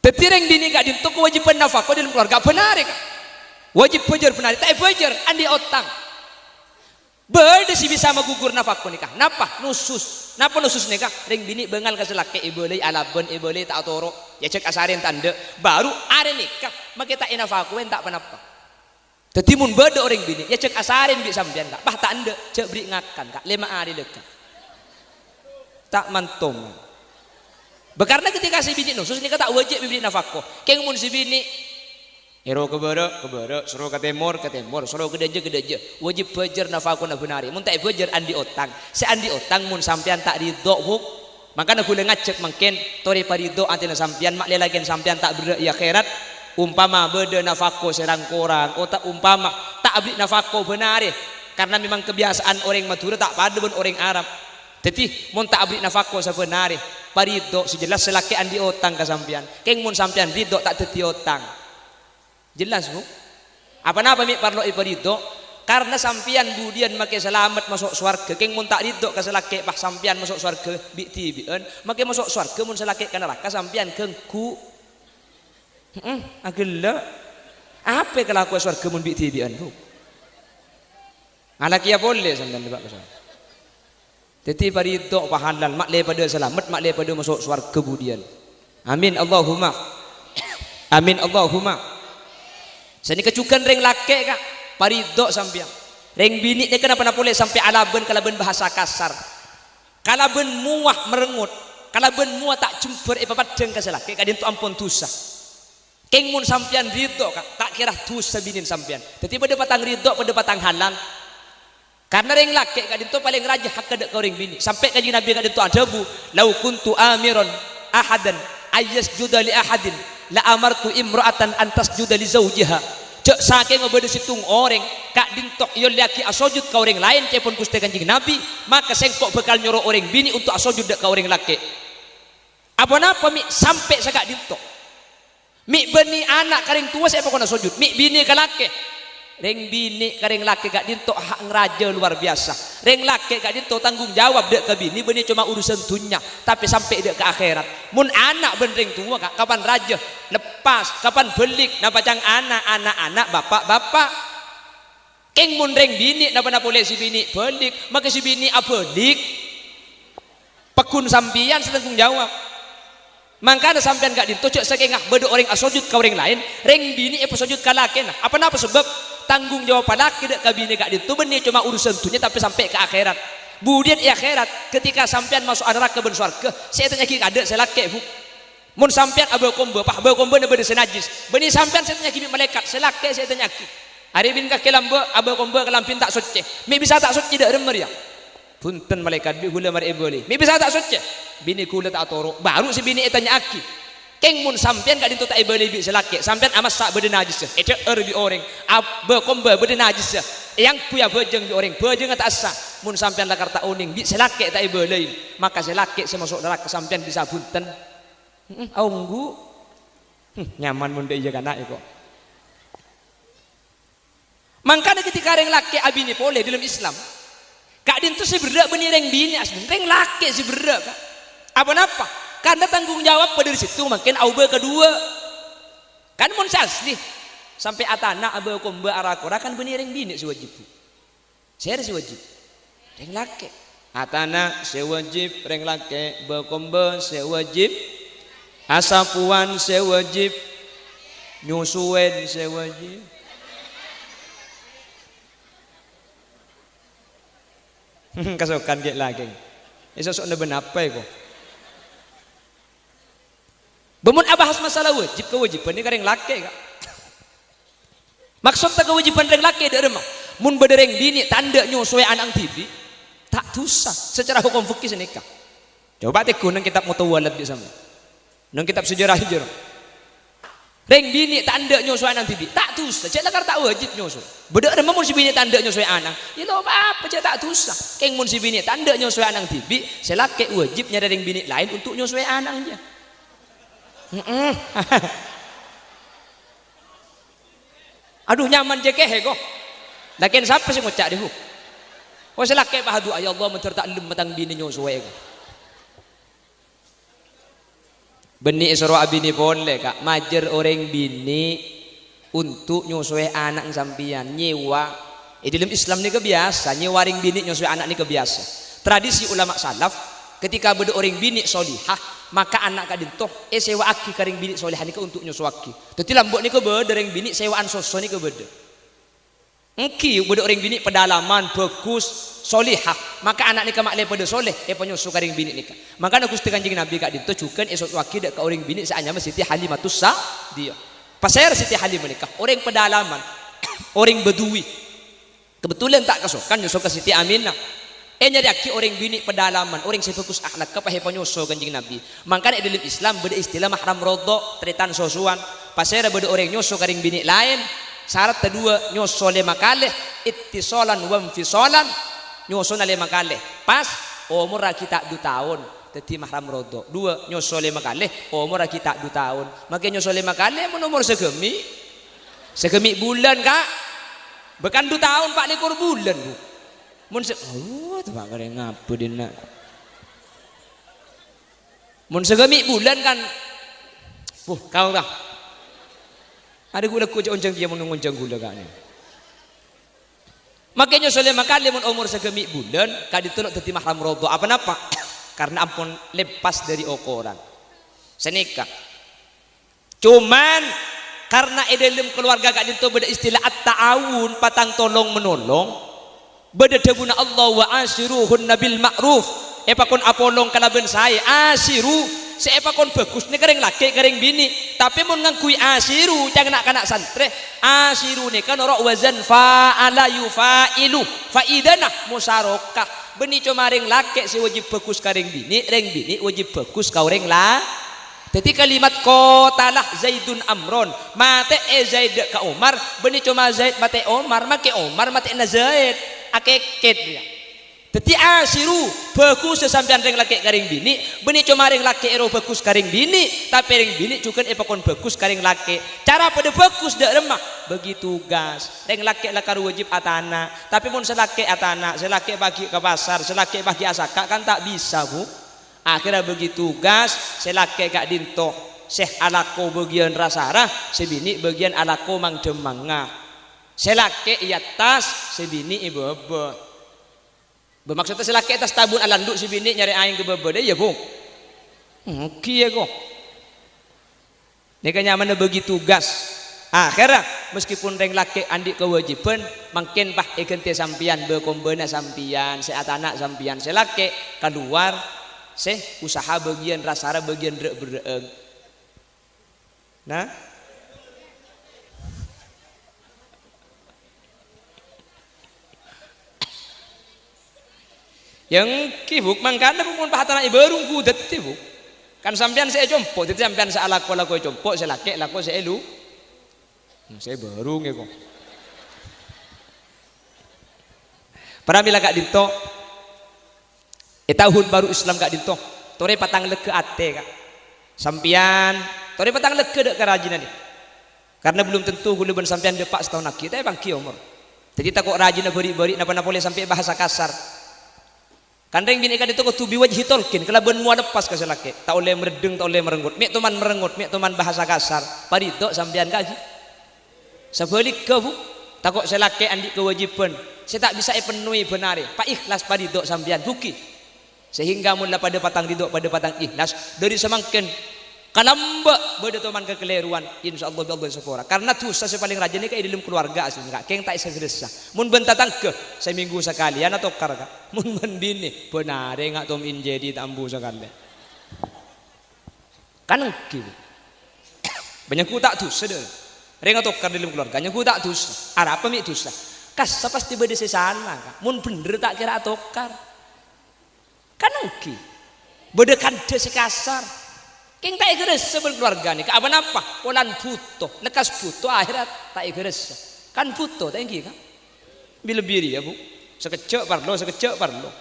Dhâddhi rèng binè' ka'dinto kawâjibhân nafako dâlem kalowarga bân arè, Ka'. Wajib bâjâr bân arè, ta' èbâjâr, andi' otang. Bâdâ sè bisa maghugur nafako nèka. Napa? Nusus. Napa nusus nèka? Rèng binè' bângal ka sè lakè' èbâlâi alabân, èbâlâi ta' atoro', èajhâk asarèn ta' endâ'. Bhuru arè nèka, makè ta' ènafakowè ta' ponapa. Dhâddhi, mon bâdâ orèng binè', èajhâk asarèn bi' sampèyan, Ka'. Pas ta' endâ', jhâ' bherri' ngakan, Ka'. Lèma' arè lèghâ. Ta' mantom. Bâ, karna ketika sè binè' nusus nèka ta' wajib èberri' nafako. Kèng mon sè binè', èro ka bârâ', ka bârâ', soro ka tèmor, ka tèmor, soro ka dâjâ, ka dâjâ. Wajib bâjâr nafakona bân arè. Mon ta' èbâjâr, andi' otang. Sè andi' otang mon sampèyan ta' ridho, Bu. Mangkana ghulâ ngajhâk mangkèn, torè paridho atèna sampèyan, ma' lè lakèn sampèyan ta' berrâ' è akhèrat. Ompama bâdâ nafako sè rang-korang, ota-, ompama ta' aberri' nafako bân arè, karna memang kebiasaan orèng Madhurâ ta' padâ bân orèng Arab. Dhâddhi, mon ta' aberri' nafako sabân arè, paridho, sè jelas sè lakè' andi' otang ka sampèyan. Kèng mon sampèyan ridho, ta' dhâddhi otang. Jelas, Bu? Apa-napa mè' parlo èparidho? Karna sampèyan budiyân makè salamet maso' sowarghâ. Kèng mon ta' ridho ka sè lakè' pas sampèyan maso' sowarghâ bi'-dhibi'ân, makè maso' sowarghâ, mon sè lakè' ka naraka sampèyan ganggu. Heeh, aghellâ'. Apa èkalakowa sowarghâ mon bi'-dhibi'ân, Bu? Alakèya polè sampèyan, Pak, ka sowarghâ. Dhâddhi, paridho pahalal, ma' lè padâ salamet, ma' lè padâ maso' sowarghâ budiyân. Amin, Allahumma. Amin, Allahumma. Sanèka jhughân rèng lakè', Ka', paridho sampèyan. Rèng binè' nèka napa-napa polè sampè' alabân kalabân bhâsa kasar. Kalabân mowa marengngot, kalabân mowa ta' jembhâr èpapeddhâng ka sè lakè', ka'dinto ampon dhusa. Kèng mon sampèyan ridho, Ka', ta' kèra dhusa binèna sampèyan. Dhâddhi padâ patang ridho, padâ patang halal. Karna rèng lakè' ka'dinto palèng rajâ hakka dâ' ka orèng binè'. Sampè' Kanjeng Nabi ka'dinto adhâbu, "Lau kuntu amiran ahadan ayyasjuda li ahadin, la amartu imra'atan an tasjuda li zaujiha." Jhâ' sakènga bâdâ sèttong orèng ka'dinto èollèyaghi asojud ka orèng laèn, ca'èpon Ghustè Kanjeng Nabi, maka sèngko' bhâkal nyoro orèng binè' onto' asojud dâ' ka orèng lakè'. Apa-napa mè' sampè' saka'dinto? Mè' bânnè ana' ka rèng towa sè èpakona sojud, mè' binè ka lakè. Rèng binè' ka rèng lakè ka'dinto hak ngrajâ luar biasa. Rèng lakè ka'dinto tanggung jawab dâ' ka binè bânnè coma urusan dhunnya, tapè sampè' dâ' ka akhèrat. Mon ana' bân rèng towa, Ka', kapan rajâ? Lepas, kapan bâlik? Napa ca'na ana', ana', ana', bapa', bapa'. Kèng mon rèng binè' napa-napa polè sè binè' bâlik, makè sè binè' abâlik. Pagghun sampèyan sè tanggung jawab. Mangkana sampèyan ka'dinto jhâ' sakènga bâdâ orèng asojud ka orèng laèn, rèng binè' èpasojud ka lakèna. Apa-napa sabâb? Tanggung jawab lakè dâ' ka binè ka'dinto bânnè coma urusan dhunnya tapè sampè' ka akhèrat. Budiyân è akhèrat, ketika sampèyan maso'a naraka bân sowarghâ, sè ètanya'aghi kadâ' sè lakè, Bu. Mon sampèyan abâ-kombâ, pas bâ-kombâna bâdâ sè najjhis, bânnè sampèyan sè ètanya'aghi bi' malaèkat, sè lakè sè ètanya'aghi. Arè bân kakè lambâ', abâ-kombâ kalambhina ta' soccè. Mè' bisa ta' soccè dâ' remma rèya? Bhunten malaèkat, bi' ghulâ marè èbâlâi. Mè' bisa ta' soccè? Binè ghulâ ta' atoro'. Bhuru sè binè ètanya'aghi. Kèng mon sampèyan ka'dinto ta' èbâlâi bi' sè lakè', sampèyan amassa bâdâ najassa. Èdhâ'âr bi' orèng. Ab-, bâ-, komba bâdâ najassa. Èangghuy abhâjâng bi' orèng. Bhâjângnga ta' assa. Mon sampèyan lakar ta' onèng, bi' sè lakè' ta' èbâlâi. Maka sè lakè' sè maso' naraka sampèyan bisa bhunten. He'em, aongghu. Hmm, nyaman mon dâ' iyâ kana' è ko'. Mangkana ketika rèng lakè' abinè polè dâlem Islam, ka'dinto sè berrâ' bânnè rèng binè' asli, rèng lakè' sè berrâ', Ka'. Aponapa? Karna tanggung jawab padâ dâri sèttong mangkèn aobâ kaduwâ. Kan mon sè asli, sampè' atana' abâ komba ara-kora kan bânnè rèng binè' sè wajib. Sèra sè wajib? Rèng lakè'. Atana' sè wajib rèng lakè', bâ komba sè wajib, asapowan sè wajib, nyosowan sè wajib. Kasokan ghi' lakè'. Èso-sona bân apa èko? Bâ mon abahas masalah wajib, kawâjibhân nèka rèng lakè', Ka'. Maksodda kawâjibhân rèng lakè' dâ' remma? Mon bâdâ rèng binè' ta' endâ' nyosowè ana'na dhibi', ta' dusa secara hukum fikih sanèka. Coba tèngghu neng kètab Mutawwalat bi' sampèyan. Neng kètab sejarah hijrah. Rèng binè' ta' endâ' nyosowè ana'na dhibi', ta' dusa, jhâ' lakar ta' wajib nyosowè. Bâdâ remma mon sè binè' ta' endâ' nyosowè ana', yâ lo' pa-apa, jhâ' ta' dusa. Kèng mon sè binè' ta' endâ' nyosowè ana'na dhibi', sè lakè' wajib nyarè rèng binè' laèn untuk nyosowè ana'na, jâ. He'em. Adhu, nyaman jâ kèhè, ko. Lakèn sapa sè ngoca' dhi, ko? Oh, sè lakè' pas adu'a, "Ya Allah, mandhâr ta' ellem tang binè' nyosowè, ko." Bânnè èsoro abinè polè, Ka'. Majâr orèng binè' untuk nyosowè ana'na sampèyan, nyèwa. È dâlem Islam nèka biyasa, nyèwa rèng binè' nyosowè ana' nèka biyasa. Tradisi ulama salaf, ketika bâdâ orèng binè' solihah, maka ana' ka'dinto èsèwa'aghi ka rèng binè' solihah nèka untuk nyosowaghi. Dhâddhi lambâ' nèka bâdâ rèng binè' sèwa'an soso nèka bâdâ. Èngghi bâdâ orèng binè' pedalaman, bhâghus, solihah, maka ana' nèka ma'lè padâ soleh, èpanyoso ka rèng binè' nèka. Mangkana Ghustè Kanjeng Nabi ka'dinto jhughân èsowaghi dâ' ka orèng binè' sè anyama Siti Halimatus Sa'diyah. Pasèra Siti Halimah nèka? Orèng pedalaman, orèng Badui. Kebetulan ta' kasokan nyoso ka Siti Aminah. Ènyarèyaghi orèng binè' pedalaman, orèng sè bhâghus akhlakka pas èpanyoso Kanjeng Nabi. Mangkana è dâlem Islam bâdâ istilah mahram rodho', tarètan sosowan. Pasèra bâdâ orèng nyoso ka rèng binè' laèn, saradda duwâ', nyoso lèma kalè, ittisolan wa infesolan, nyosona lèma kalè. Pas omorra ghi' ta' du taon, dhâddhi mahram rodho'. Duwâ', nyoso lèma kalè, omorra ghi' ta' du taon. Makè nyoso lèma kalè mon omor sagâmè'. Sagâmè' bulân, Ka'. Bâ kan du taon pa' lèkor bulân, Bu. Mon sa-, oh, teppa' karè ngabâ dinna'. Mon sagâmè' bulân kan, wuh, kaon, Ka'. Arè ghulâ ghu' jhâ' onjhâng kèya mon ngonjhâng ghulâ, Ka', nè. Makè nyoso lèma kalè mon omor sagâmè' bulân, ka'dinto lo' dhâddhi mahram rodho'. Aponapa? Karna ampon lepas dâri okoran. Sanèka. Coman, karna è dâlem kalowarga ka'dinto bâdâ istilah at-ta'awun, patang tolong-menolong, bâdâ dhâbuna Allah, "Wa asyiruhunna bil ma'ruf," èpakon apolong kalabân saè, asyiru, sè èpakon bhâghus nèka rèng lakè' ka rèng binè', tapè mon ngangghuy asyiru, ca'na na'-kana' santrè, asyiru nèka noro' wazan fa'ala yufa'ilu, fa'idana musarokah, bânnè coma rèng lakè' sè wajib bhâghus ka rèng binè', rèng binè' wajib bhâghus ka orèng la-, Dhâddhi kalimat qatalah Zaidun Amron, matè'è Zaid dâ' ka Omar, bânnè coma Zaid matè Omar, makè Omar matè'ana Zaid, akèkèt, yâ. Dhâddhi asyiru, bhâghussa sampèyan rèng lakè' ka rèng binè', bânnè coma rèng lakè' èro bhâghus ka rèng binè', tapè rèng binè' jhughân èpakon bhâghus ka rèng lakè'. Cara padâ bhâghus dâ' remma, bâgi tugas. Rèng lakè' lakar wajib atana', tapè mon sè lakè' atana', sè lakè' paghi' ka pasar, sè lakè' paghi' asaka' kan ta' bisa, Bu. Akhèrra bâgi tugas, sè lakè' ka'dinto sè alako bâgiyân ra-sara, sè binè' bâgiyân alako mang-dhâmmangnga. Sè lakè' è attas, sè binè' è bâbâ. Bâ, maksodda sè lakè' è attas tabun alandu', sè binè' nyarè aèng ka bâbâ, dâ' iyâ, Bu? Èngghi, yâ, ko. Nèka nyamana bâgi tugas. Akhèrra, meskipun rèng lakè' andi' kawâjibhân, mangkèn pas èghântè sampèyan, bâ-kombâna sampèyan, sè atana' sampèyan, sè lakè' kalowar, sè usaha bâgiyân ra-sara bâgiyân rè'-berrè'en. Nah? Ya èngghi, Bu', mangkana, Bu', mon pahatana èbârung ghu dhâddhi, Bu'. Kan sampèyan sè ècompo', dhâddhi sampèyan sè alako-lako ècompo', sè lakè' lako sè èlu-, hmm, sè èbârung èko. Pramila ka'dinto, è taon bhâru Islam ka'dinto, torè patang lèghâ atè, Ka'. Sampèyan torè patang lèghâ dâ' ka rajina nè. Karna belum tentu ghulâ bân sampèyan dâpa' sataon aghi, ta' èpangghi omor. Dhâddhi tako' rajina bâri'-bâri' napa-napa polè sampè' bahasa kasar. Kan rèng binè' ka'dinto kodhu biwajhi talqin, kalabân mowa leppas ka sè lakè'. Ta' ollè merdeng, ta' ollè merengut. Mè' toman merengut, mè' toman bahasa kasar. Paridho sampèyan, Ka', ghi. Sabhâligghâ, Bu', tako' sè lakè' andi' kawâjibhân sè ta' bisa èpennoè bân arè. Pa-ikhlas paridho sampèyan, Bu ghi. Sehingga mon la padâ patang ridho, padâ patang ikhlas, dâri samangkèn kalambâ' bâdâ toman kakalèrowan, insyaallah bi' Allah èsapora. Karna dhusa sè palèng rajâ nèka è dâlem kalowarga aslina, Ka'. Kèng ta' èsaghârâssa. Mon bân tatangghâ, samènggu sakalèyan atokar, Ka'. Mon bân binè, bân arè nga' tom injèdi ta' ambu sakalè. Kan èngghi, Bu'. Bân nyangghu ta' dhusa, dâ. Rèng atokar dâlem kalowarga, nyangghu ta' dhusa. Arapa mè' dhusa? Kassa pastè bâdâ sè sala, Ka'. Mon bhendher ta' kèra atokar. Kan èngghi. Bâdâ kandhâ sè kasar. Kèng ta' èghârâssa bân kalowarga nèka. Apa-napa? Polana bhuto. Lekkas bhuto, ahèrra ta' èghârâssa. Kan bhuto, ta' èngghi, Ka'? Bi-, lebbi rèya, Bu'. Sakejjhâ' parlo, sakejjhâ' parlo.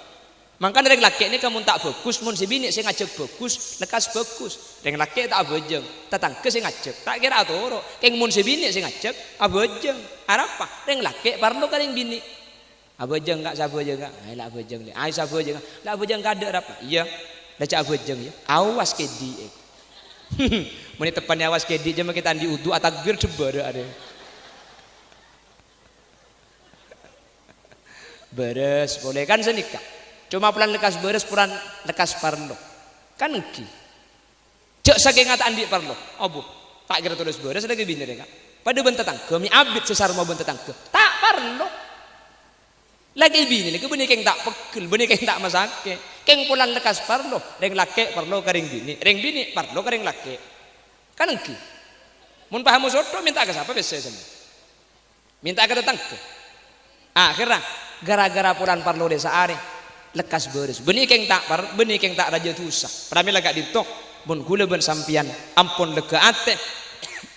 Mangkana rèng lakè' nèka mon ta' bhâghus, mon sè binè' sè ngajhâk bhâghus, lekkas bhâghus. Rèng lakè' ta' abhâjâng, tatangghâ sè ngajhâk, ta' kèra atoro'. Kèng mon sè binè' sè ngajhâk, abhâjâng. Arapa? Rèng lakè' parlo ka rèng binè'. Abhâjâng, Ka', sabhâjâng, Ka'. Ayo, la abhâjâng, Lè'. Ayo, sabhâjâng, Ka'. La abhâjâng kadâ' rapa? Iyâ. La ca' abhâjâng, yâ. Awas kèdhi', è. Mon èteppa'na awas kèdhi', jâ' makè ta' andi' udu, atakbir, dhebbhârâ, arè. Bârâs polè, kan sanèka. Coma polana lekkas bârâs, polana lekkas parlo. Kan èngghi. Jâ' sakènga ta' andi' parlo. Abbhu, ta' kèra toles bârâs lakè binè rèya, Ka'. Padâ bân tatangghâ, mè' abit sè sarmo bân tatangghâ. Ta' parlo. Lakè binè nèka bânnè kèng ta' pegghel, bânnè kèng ta' masakè. Kèng polana lekkas parlo, rèng lakè' parlo ka rèng binè', rèng binè' parlo ka rèng lakè'. Kan èngghi. Mon paham sotto, mènta'a ka sapa pèssè sènga'? Mènta'a ka tatangghâ. Akhèrra, ghârâ-ghârâ polana parlo lè saarè, lekkas bârâs. Bânnè kèng ta' par-, bânnè kèng ta' rajâ dhusa. Pramèla ka'dinto, mon ghulâ bân sampèyan ampon lèghâ atè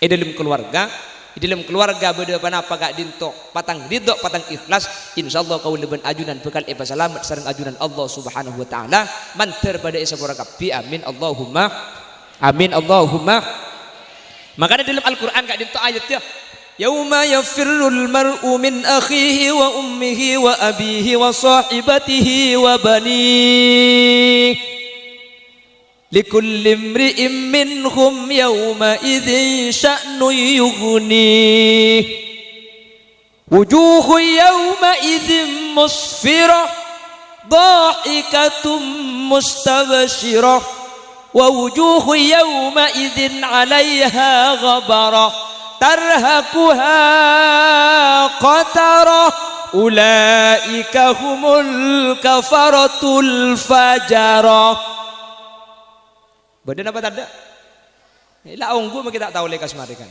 è dâlem kalowarga, è dâlem kalowarga bâdâ pa-napa ka'dinto, patang ridho, patang ikhlas, insyaallah kaulâ bân ajunan bhâkal èpasalamet sareng ajunan Allah Subhanahu wa Ta'ala, mandhâr padâ èsapora kabbhi. Amin, Allahumma amin, Allahumma. Mangkana dâlem Al-Qur'an ka'dinto ayaddhâ, "Yauma yafirrul mar'u min akhihi wa ummihi wa abihi wa sahibatihi wa banihi. Likulli imri'im minhum yauma idzin sya'nun yughnih." Wujuhun yauma'idzin musfirah, dhahikatum mustabsyirah, wa wujuhun yauma'idzin 'alaiha ghabarah, tarhaquha qatarah, ulaika humul kafaratul fajarah. Bâdâ napa tadâ'? La ongghu makè ta' tao lekkas marè kan.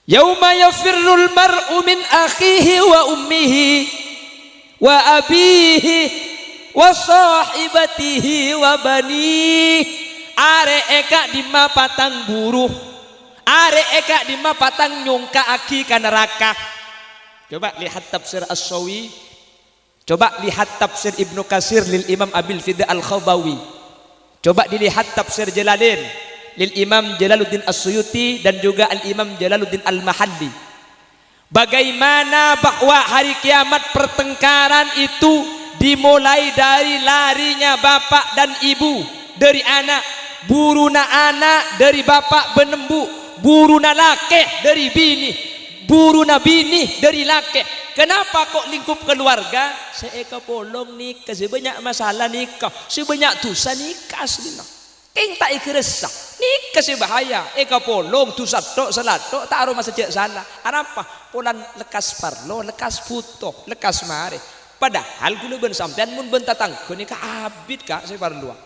"Yauma yafirrul mar'u min akhihi wa ummihi wa abihi wa sahibatihi wa banihi." Arè è ka'dimma patang buru? Arè è ka'dimma patang nyongka'aghi ka naraka? Coba lihat tafsir As-Sawi. Coba lihat tafsir Ibnu Katsir lil Imam Abil Fida Al-Khabawi. Coba dilihat tafsir Jalalain lil Imam Jalaluddin As-Suyuti dan juga Al-Imam Jalaluddin Al-Mahalli. Bagaimana bahwa hari kiamat pertengkaran itu dimulai dari larinya bapak dan ibu dari anak, buruna ana' dhâri bapa' bân embu', buruna lakè' dhâri binè, buruna binè dhâri lakè'. Kenapa kok lingkup keluarga? Sè èkapolong nèka, sè bânnya' masalah nèka, sè bânnya' dhusa nèka asllina. Kèng ta' èghârâssa. Nèka sè bahaya, èkapolong dhusa tho', sala tho', ta' aromasa jhâ' sala. Arapa? Polana lekkas parlo, lekkas bhuto, lekkas marè. Padahal ghulâ bân sampèyan mon bân tatangghâ nèka abit, Ka', sè parlowa.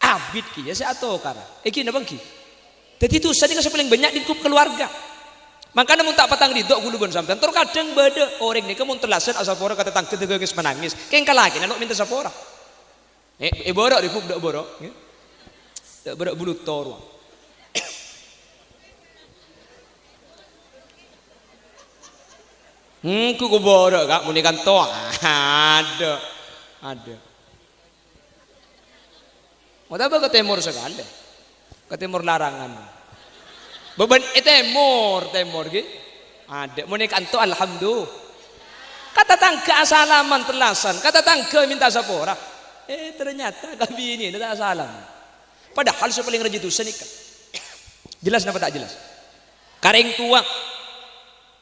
Abit kèya sè atokara. Èngghi napa èngghi? Dhâddhi dhusa nèka sè palèng bânnya' lingkup keluarga. Mangkana mon ta' patang ridho kaulâ bân sampèyan, tor kadhâng bâdâ orèng nèka mon tellasan asapora ka tatangghâ dâgângès manangès, kèng ka lakèna lo' mènta sapora. Eh, eh, bârâ' rèbu, dâ' bârâ', ngghi. Dâ' bârâ' bulu toro. Engghu kobârâ', Ka', mon è kanto. Adâ'. Adâ'. Otabâ ka tèmor sakalè. Ka tèmor larangan. Bâbân è tèmor, tèmor, ghi. Adâ', mon è kanto, alhamdu-, ka tatangghâ asalaman tellasan, ka tatangghâ mènta sapora. Eh, ternyata ka binèna ta' asalaman. Padahal sè palèng rajâ dhusa nèka. Jelas napa ta' jelas? Ka rèng towa.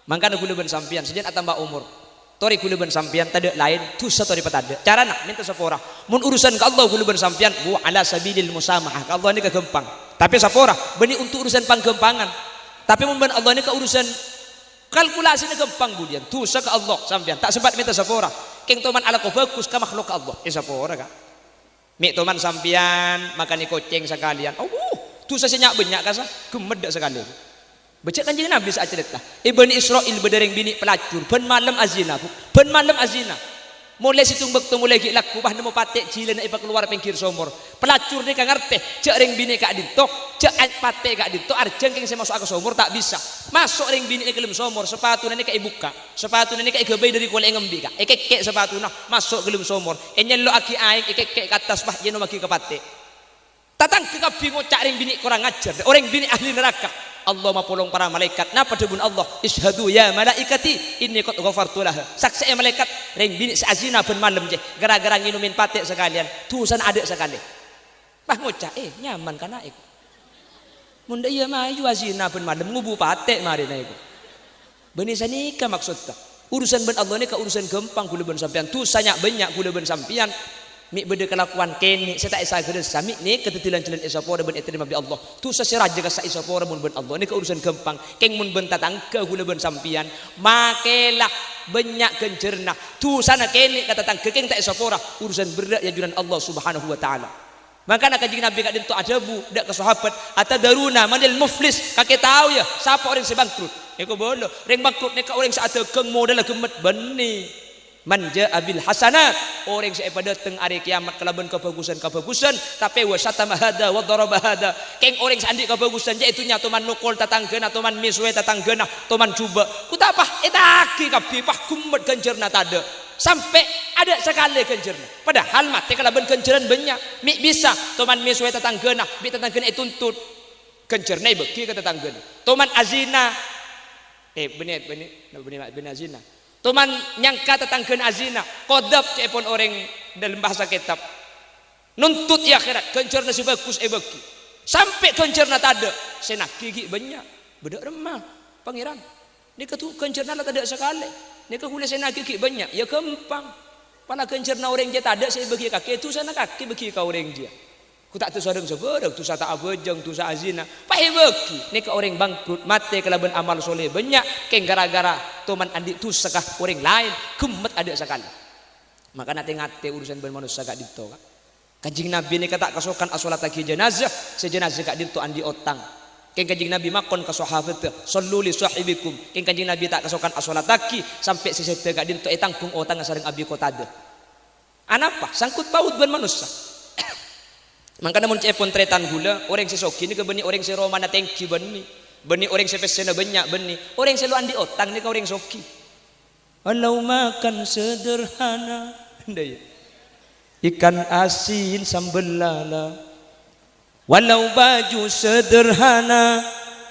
Mangkana kaulâ bân sampèyan, sajân atamba omor. Torè kaulâ bân sampèyan tadâ' laèn, dhusa torè patadâ'. Carana, mènta sapora. Mon urusan ka Allah kaulâ bân sampèyan, wa ala sabilil musamahah. Ka Allah nèka ghâmpang. Tapè sapora, bânnè onto' urusan pangghâmpangan. Tapè mon bân Allah nèka urusan kalkulasina ghâmpang budiyân. Dhusa ka Allah sampèyan, ta' sempat mènta sapora. Kèng toman alako bhâghus ka makhluk Allah. Eh, sapora, Ka'. Mè' toman sampèyan makanè kocèng sakalèyan. Awuh, dhusa sè nya'-bânnya' kassa', ghemmet dâ' sakalè. Bâca' Kanjeng Nabi sè acarèta, è Bani Isra'il bâdâ rèng binè' palacur, bân malem azina, Bu. Bân malem azina. Molè sèttong bâkto molè ghi' lagghu, pas nemmo patè' jhilâna èpakalowar pènggir somor. Palacur nèka ngartè, jâ' rèng binè' ka'dinto, jâ' patè' ka'dinto, arjhâng kèng sè maso'a ka somor ta' bisa. Maso' rèng binè' è ghâlem somor, sapatuna nèka èbukka'. Sapatuna nèka èghâbây dâri kolè' èngembi', Ka'. Èkèkkè' sapatuna, maso' ghâlem somor. Ènyello'aghi aèng, èkèkkè' ka attas, pas jhâ' nemma'aghi ka patè'. Tatangghâ kabbhi ngoca' rèng binè' korang ajhâr, orèng binè' ahli naraka. Allah mapolong para malaèkat. Napa dhâbuna Allah? "Isyhadu ya malaikati, inni qad ghafartu laha." Saksè'è malaèkat, rèng binè' sè azina bân malem, jâ, ghârâ-ghârâ ngènomè patè' sakalèyan, dhusana adâ' sakalè. Pas ngoca', "Eh, nyaman kana' èko." Mon dâ' iyâ mayu azina bân malem ngobu patè' marèna èko. Bânnè sanèka maksodda. Urusan bân Allah nèka urusan ghâmpang kaulâ bân sampèyan. Dhusa nya'-bânnya' kaulâ bân sampèyan. Mè' bâdâ kalakowan kènè' sè ta' èsaghârâsa, mè' nèka dhâddhi lan-jhâlân èsapora bân ètarèma bi' Allah. Dhusa sè rajâ kassa' èsapora mon bân Allah nèka urusan ghâmpang. Kèng mon bân tatangghâ kaulâ bân sampèyan, makèla bânnya' ghânjhârânna. Dhusana kènè' ka tatangghâ kèng ta' èsapora, urusan berrâ' è ajunan Allah Subhanahu wa Ta'ala. Mangkana Kanjeng Nabi ka'dinto adhâbu dâ' ka sahabat, "Atadaruna manil muflis?" Kakè tao, yâ, sapa orèng sè bangkrut? Èkobâlâ, rèng bangkrut nèka orèng sè adhâghâng modhâlla ghemmet bânnè. "Man jaa bil hasanat," orèng sè èpadâteng arè kèyamat kalabân kabhâghusân-kabhâghusân, tapè wa syatama hadza wa daraba hadza. Kèng orèng sè andi' kabhâghusân, jâ' è dhunnya toman nokol tatangghâna, toman mèsowè tatangghâna, toman jhubâ'. Ghu ta' pas ètaghi kabbhi, pas ghemmet ghânjhârânna tadâ'. Sampè' adâ' sakalè ghânjhârânna. Padahal matè kalabân ghânjhârân bânnya'. Mè' bisa, toman mèsowè tatangghâna, bi' tatangghâna ètuntut. Ghânjhârânna èbâghi ka tatangghâna. Toman azina, eh, bânnè, bânnè, bânnè, bânnè azina. Toman nyangka tatangghâna azina, kodhâb ca'èpon orèng dâlem bahasa kètab. Nuntut è akhèrat, ghânjhârânna sè bhâghus èbâghi. Sampè' ghânjhârânna tadâ', sè naghi ghi' bânnya'. Bâdâ remma, Pangèran. Nèka du-, ghânjhârânna la tadâ' sakalè. Nèka ghulâ sè naghi ghi' bânnya', yâ ghâmpang. Pala ghânjhârânna orèng jiyâ tadâ' sè èbâghi kakè, dhusana kakè bâghi ka orèng jiyâ. Ghu ta' dusa rèng sabârâng, dusa ta' abhâjâng, dusa azina. Pas èbâghi, nèka orèng bangkrut, matè kalabân amal solè bânnya', kèng ghârâ-ghârâ toman andi' dusa ka orèng laèn, ghemmet adâ' sakalè. Makana tè-ngatè urusan bân manossa ka'dinto, Ka'. Kanjeng Nabi nèka ta' kasokan asolattaghi janazah, sè janazah ka'dinto andi' otang. Kèng Kanjeng Nabi makon ka sahabatta, "Shallu li shahibikum." Kèng Kanjeng Nabi ta' kasokan asolattaghi, sampè' sè sèdhâ ka'dinto ètangghung otangnga sareng Abi Qatadah. Anapa? Sangkut paut bân manossa. Mangkana mon ca'èpon tarètan ghulâ, orèng sè soghi nèka bânnè orèng sè romana tèngghi bânnè, bânnè orèng sè pèssèna bânnya' bânnè, orèng sè lo' andi' otang nèka orèng soghi. Walau makan sederhana, ndak, ya? Ikan asin sambel lala. Walau baju sederhana,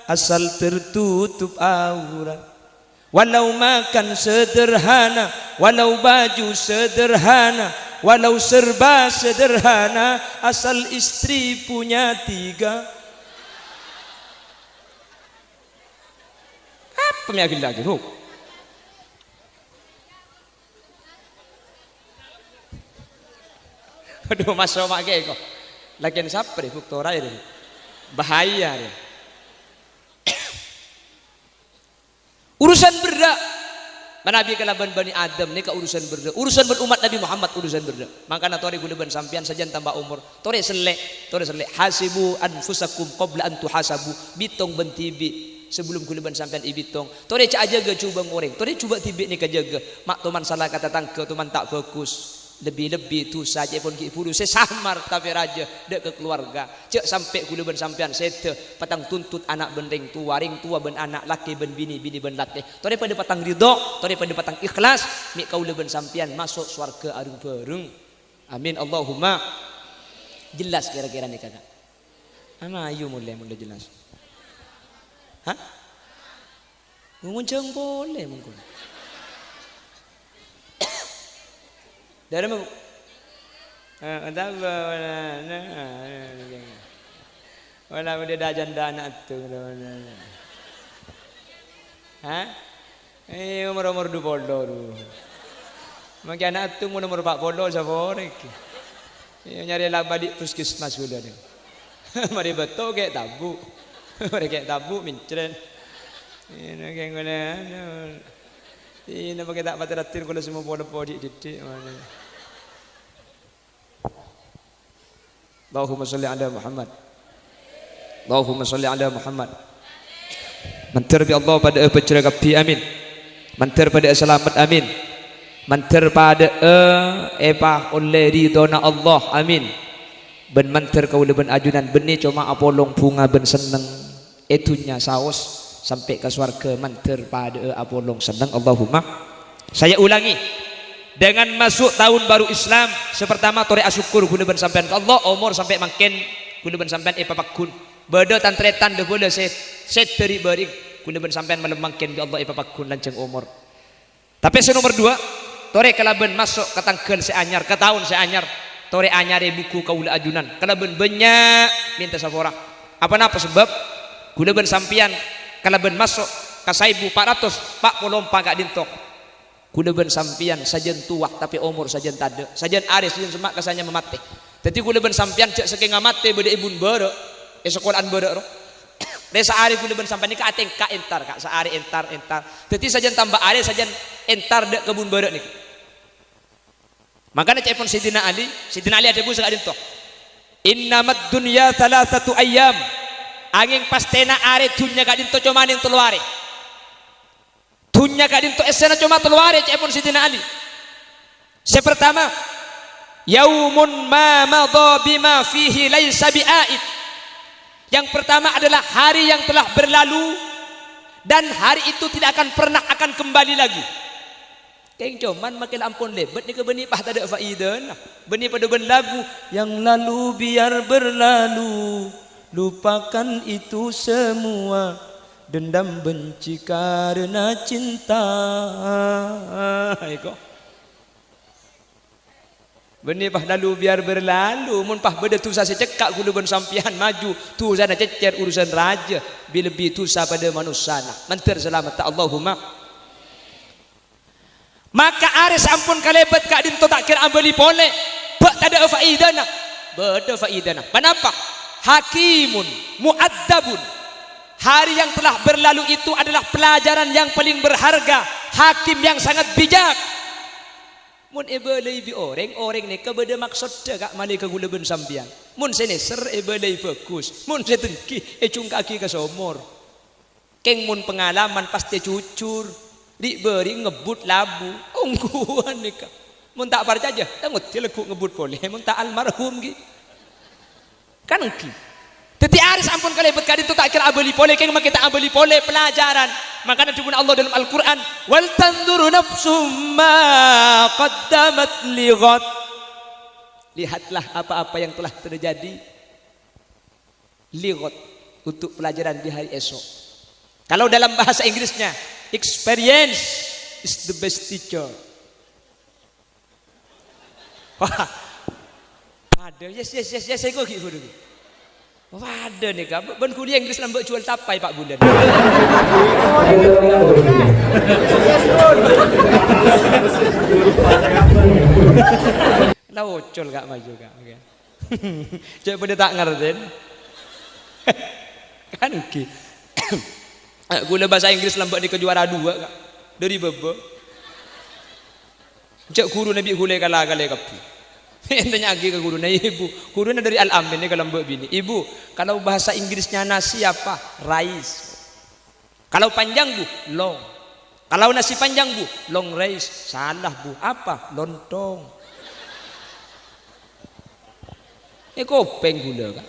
asal tertutup aurat. Walau makan sederhana, walau baju sederhana, walau serba sederhana, asal istri punya tiga. Apa mè' agella' ghi, Bu? Waduh, maso' ma' kèko. Lakèn sapa rè, Bu? Tora rè. Bahaya rè. Urusan berrâ'. Manabi kalabân Bani Adam nèka urusan berrâ'. Urusan bân ommat Nabi Muhammad urusan berrâ'. Mangkana torè ghulâ bân sampèyan sajân tamba omor. Torè sellè', torè sellè'. Hasibu anfusakum qabla an tuhasabu. Bitong bân dhibi'. Sabellunna kaulâ bân sampèyan èbitong, torè jhâ' ajâgâ jhubâ' orèng, torè jhubâ' dhibi' nèka jâgâ. Ma' toman sala ka tatangghâ, toman ta' bhâghus. Lebbi-lebbi dhusa ca'èpon ghi' bhuru sè samar tapè rajâ dâ' ka kalowarga. Jhâ' sampè' kaulâ bân sampèyan sèdhâ patang tuntut ana' bân rèng towa, rèng towa bân ana', lakè bân binè, binè bân lakè. Torè padâ patang ridho, torè padâ patang ikhlas, mè' kaulâ bân sampèyan maso' sowarghâ areng-bhâreng. Amin, Allahumma. Jelas kèra-kèra nèka, Ka'? Ana, ayo molè, molè jelas. Hah? Ngonjhâng polè mongkon. Dârâmma, Bu? Eh, entah, Bu, wala, na, na, na, na. Wala, udah dah janda anak tu, wala, wala. Hah? Eh, omor-omor dupolo, du. Mangkèn ana' tu mon omor pa' polo, sapa orèng? Eh, nyarè la bâli' puskesmas kaulâ, du. Marè bâto kè' tabu'. Marè kè' tabu', mencret. Eh, nangèng kaulâ, anu. Eh, napa kè' ta' patè raddhin kaulâ sè mopo-lepo dhi'-dhiddhi', mana. Allahumma sholli ala Muhammad. Allahumma sholli ala Muhammad. Mandhâr bi' Allah padâ'â pajhârâ kabbhi, amin. Mandhâr padâ'â salamet, amin. Mandhâr padâ'â èpaollè ridhona Allah, amin. Bân mandhâr kaulâ bân ajunan bânnè coma apolong bhunga bân senneng. È dhunnya saos sampè' ka sowarghâ mandhâr padâ'â apolong senneng. Allahumma. Saya ulangi, dengan masuk tahun baru Islam, sè pertama torè asokkor kaulâ bân sampèyan ka Allah, omor sampè' mangkèn kaulâ bân sampèyan èpapagghun. Bâdâ tan-tarètan dâ' bâlâ sè, sè dhâri bâri' kaulâ bân sampèyan malem mangkèn bi' Allah èpapagghun lanjhâng omor. Tapè sè nomer duwâ', torè kalabân maso' ka tangghâl sè anyar, ka taon sè anyar, torè anyarè bhuku kaulâ ajunan kalabân bânnya' mènta sapora. Apa-napa sabâb? Kaulâ bân sampèyan kalabân maso' ka saèbu pa' ratos pa' polo empa' ka'dinto. Kaulâ bân sampèyan sajân towa, tapè omor sajân tadâ', sajân arè sajân semma' ka sanyama matè. Dhâddhi kaulâ bân sampèyan jhâ' sakènga matè bâdâ è bun bârâ', è sakola'an bârâ' ro. Rè saarè kaulâ bân sampèyan nèka atèngka entar, Ka', saarè entar, entar. Dhâddhi sajân tamba arè, sajân entar dâ' ka bun bârâ' nèka. Mangkana ca'èpon Sayyidina Ali, Sayyidina Ali adhâbu saka'dinto, "Innamad dunya thalathatu ayyam." Angèng pastèna arè dhunnya ka'dinto coma nèng tello arè. Dhunnya ka'dinto èssèna coma tello arè, ca'èpon Sayyidina Ali. Sè pertama, "Yaumun ma madha bima fihi laisa bi'aid." Yang pertama adalah hari yang telah berlalu dan hari itu tidak akan pernah akan kembali lagi. Kèng coma makè la ampon lèbât nèka bânnè pas tadâ' faidana. Bânnè padâ bân lagu, "Yang lalu biar berlalu, lupakan itu semua." Dendam benci karena cinta. Iko. Bânnè pas lalu biar berlalu, mon pas bâdâ dhusa sè cekka' kaulâ bân sampèyan maju, dhusana cècèr urusan rajâ, bi-, lebbi dhusa padâ manossana. Mandhâr salametta, Allahumma. Maka arè sè ampon kalèbât ka'dinto ta' kèra abâli polè, bâ' tadâ' faidana. Bâdâ faidana. Ponapa? Hakimun mu'adzabun. Hari yang telah berlalu itu adalah pelajaran yang paling berharga. Hakim yang sangat bijak. Mon èbâlâi bi' orèng, orèng nèka bâdâ maksoddhâ, Ka', malè ka kaulâ bân sampèyan. Mon sè nèser èbâlâi bhâghus, mon sè denggi èjhungka'aghi ka somor. Kèng mon pangalaman pastè jujur, ri'-bâri' ngebbhut labu. Ongghuwân nèka. Mon ta' parcajâ, ta' ngoddhi lagghu' ngebbhut polè, mon ta' almarhum ghi. Kan ènggi. Dhâddhi arè sè ampon kalèbât ka'dinto ta' kèra abâli polè, kèng makè ta' abâli polè pelajaran. Mangkana dhâbuna Allah dalam Al-Qur'an, "Wal tanzur nafsum ma qaddamat lighad." Lihatlah apa-apa yang telah terjadi. Lighad, untuk pelajaran di hari esok. Kalau dalam bahasa Inggrisnya, "Experience is the best teacher." Wah. Padâ, yes, yes, yes, yes, sèngko' ghi' ghuru. Padâ nèka, bân ghuru Inggris lambâ' juwâl tapai, Pak Bulan. La ocol, Ka', maju, Ka'. Oke. Cè' padâ ta' ngartèn. Kan ènggi. Kaulâ bhâsa Inggris lambâ' nèka juwara duwâ', Ka'. Dâri bâbâ. Cè' ghuruna bi' ghulâ kala-kalè kabbhi. Èntanya'aghi ka ghuruna, "Ibu," ghuruna dâri Al-Amin nèka lambâ' binè', "Ibu, kalau bahasa Inggrisnya nasi apa?" "Rice." Kalau panjang, Bu, long. Kalau nasi panjang, Bu, long rice. Salah, Bu. Apa? Lontong. Eh, kopèng ghulâ, kan?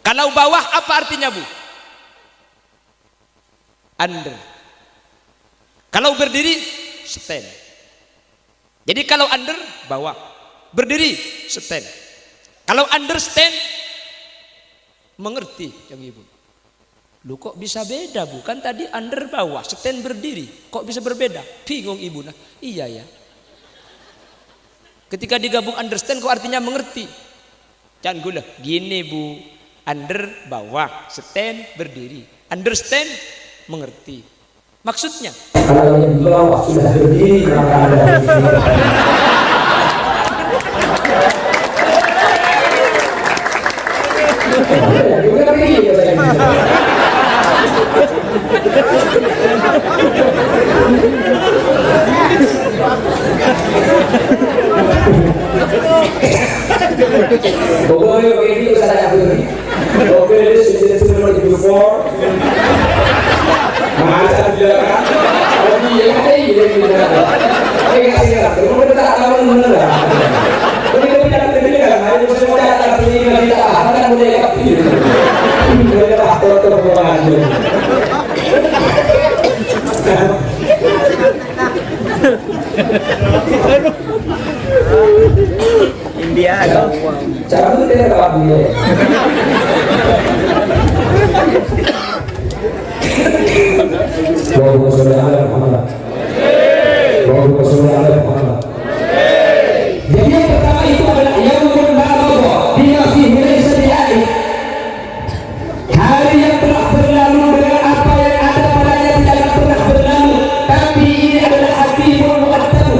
Kalau bawah, apa artinya, Bu? Under. Kalau berdiri, stand. Jadi, kalau under, bawah. Berdiri, stand. Kalau understand, mengerti, Cang Ibu. Loh, kok bisa beda, Bu? Kan tadi under bawah, stand berdiri. Kok bisa berbeda? Bingung Ibu, nah. Iya, ya. Ketika digabung understand, kok artinya mengerti? Can ghulâ, gini, Bu. Under, bawah, stand, berdiri. Understand, mengerti. Maksudnya? Kalau yang di bawah sudah berdiri, maka Anda harus Pokoknya, Pak Edi, saya nggak peduli. Oke, ladies and gentlemen, number four. Masa di belakang? Oh, iya, iya, iya, iya. Oke, kasih ya. Kamu udah tak tahu mana dah. Ini kita tidak peduli kan? Ayo, saya mau datang sini, kita akan mulai lagi. Mulai lagi, tuh, tuh, tuh, tuh. India, no? Cabut ya, Pak Bule. Allahumma sholli ala Muhammad. Allahumma sholli ala Muhammad. Jadi, yang pertama itu adalah yaumul la madha bima fihi laisa bi'aid. Hari yang telah berlalu dengan apa yang ada padanya tidak akan pernah berlalu. Tapi ini adalah hakimun muqaddam.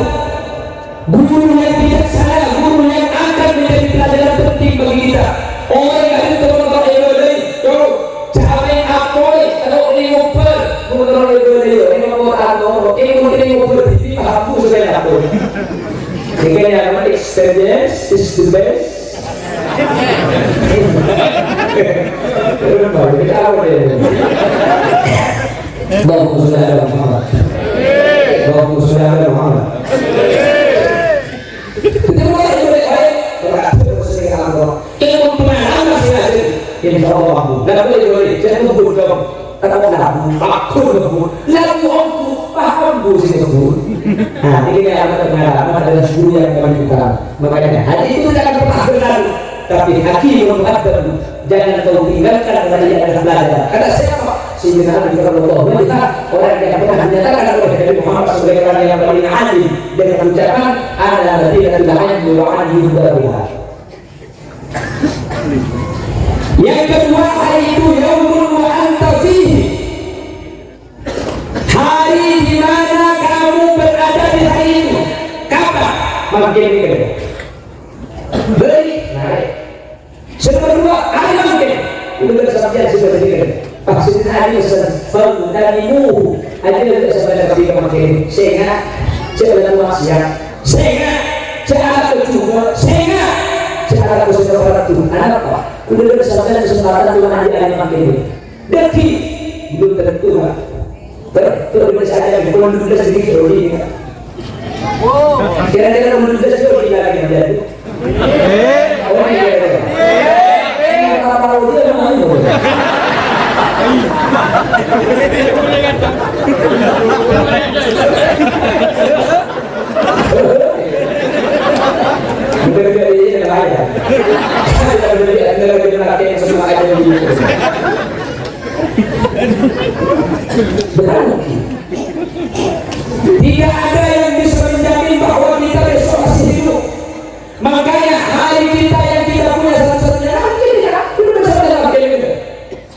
Guru yang bijaksana, guru yang akan menjadi pelajaran penting bagi kita. Orang yang itu motor ebolai, tuh, jangan apoy, kalau ini ngobrol, motor ebolai, ini motor atau, ini mungkin ini ngobrol, ini paham, sudah aku. Sehingga yang nama experience is the best. Allahumma sholli ala Muhammad. Allahumma sholli ala Muhammad. Kita mulai, mulai, mulai. Kalau ada terus saya akan, kalau kita pengalaman saya aja, insya Allah mampu. Nggak boleh, boleh. Jangan ngebut dong. Kata orang, "Aku ngebut." Lagu aku paham, Bu, sih ngebut. Nah, ini kayak apa, pengalaman adalah guru yang paling utama. Makanya, hal itu tidak akan pernah berlalu. Tapi hakimun muqaddam, jangan kau tinggalkan karena ini adalah pelajaran. Kata siapa? Sayyidina Ali radhiyallahu anhu, orang yang pernah dinyatakan oleh Nabi Muhammad sebagai orang yang paling alim dengan ucapan, "Ana madinatul ilmi wa ana minbaruha." Yang kedua, hari itu yaumun wa anta fihi. Hari di mana kamu berada di hari itu? Kapan? Makin ini. Beri, naik. Sing kedua, hari makin. Udah sampeyan sudah berikan. Maksudnya hari itu, faghtanimuhu. Aja udah sampai ketika makin. Sehingga, jangan maksiat. Sehingga, jangan berjubel. Sehingga, jangan berjubel. Kenapa? Udah sampai kesempatan Tuhan di hari makin. Dhâddhi, belum tentu, Pak. Ter-, ter-, terus saja, kalau dua belas jadi Jodi, Pak. Kira-kira kalau dua belas Jodi lagi yang jadi. Oh, iya, iya. Kalau, kalau dia yang mana, Pak? Bukan dia yang lain. Kita beli, kita lagi pakai semua aja gitu. Bukan mungkin. Tidak ada yang bisa menjamin bahwa kita besok masih hidup. Makanya hari kita yang kita punya satu-satunya, mungkin ya, kita bisa dalam film.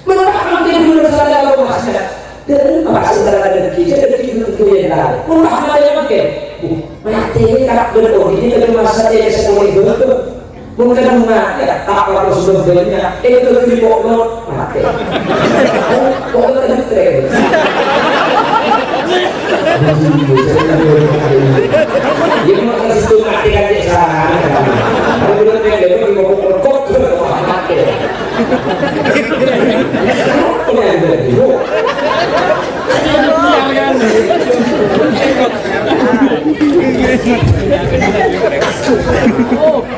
Mengapa mungkin dulu saudara Thomasnya? Dan apa saudara ada di kita, ada di kita yang lain. Mengapa ada yang pakai? Uh, mati ini tak betul. Ini kan masa dia sekolah itu. Bukan mati, tak apa-apa sudah banyak. Itu tuh di pokok mati. Oh, pokok tadi tren. Iyâ, maka situ mati kan, cè' sarangan. Kalau belum yang dia mau kok, kok, kok, mati. Apa yang terjadi, Bu?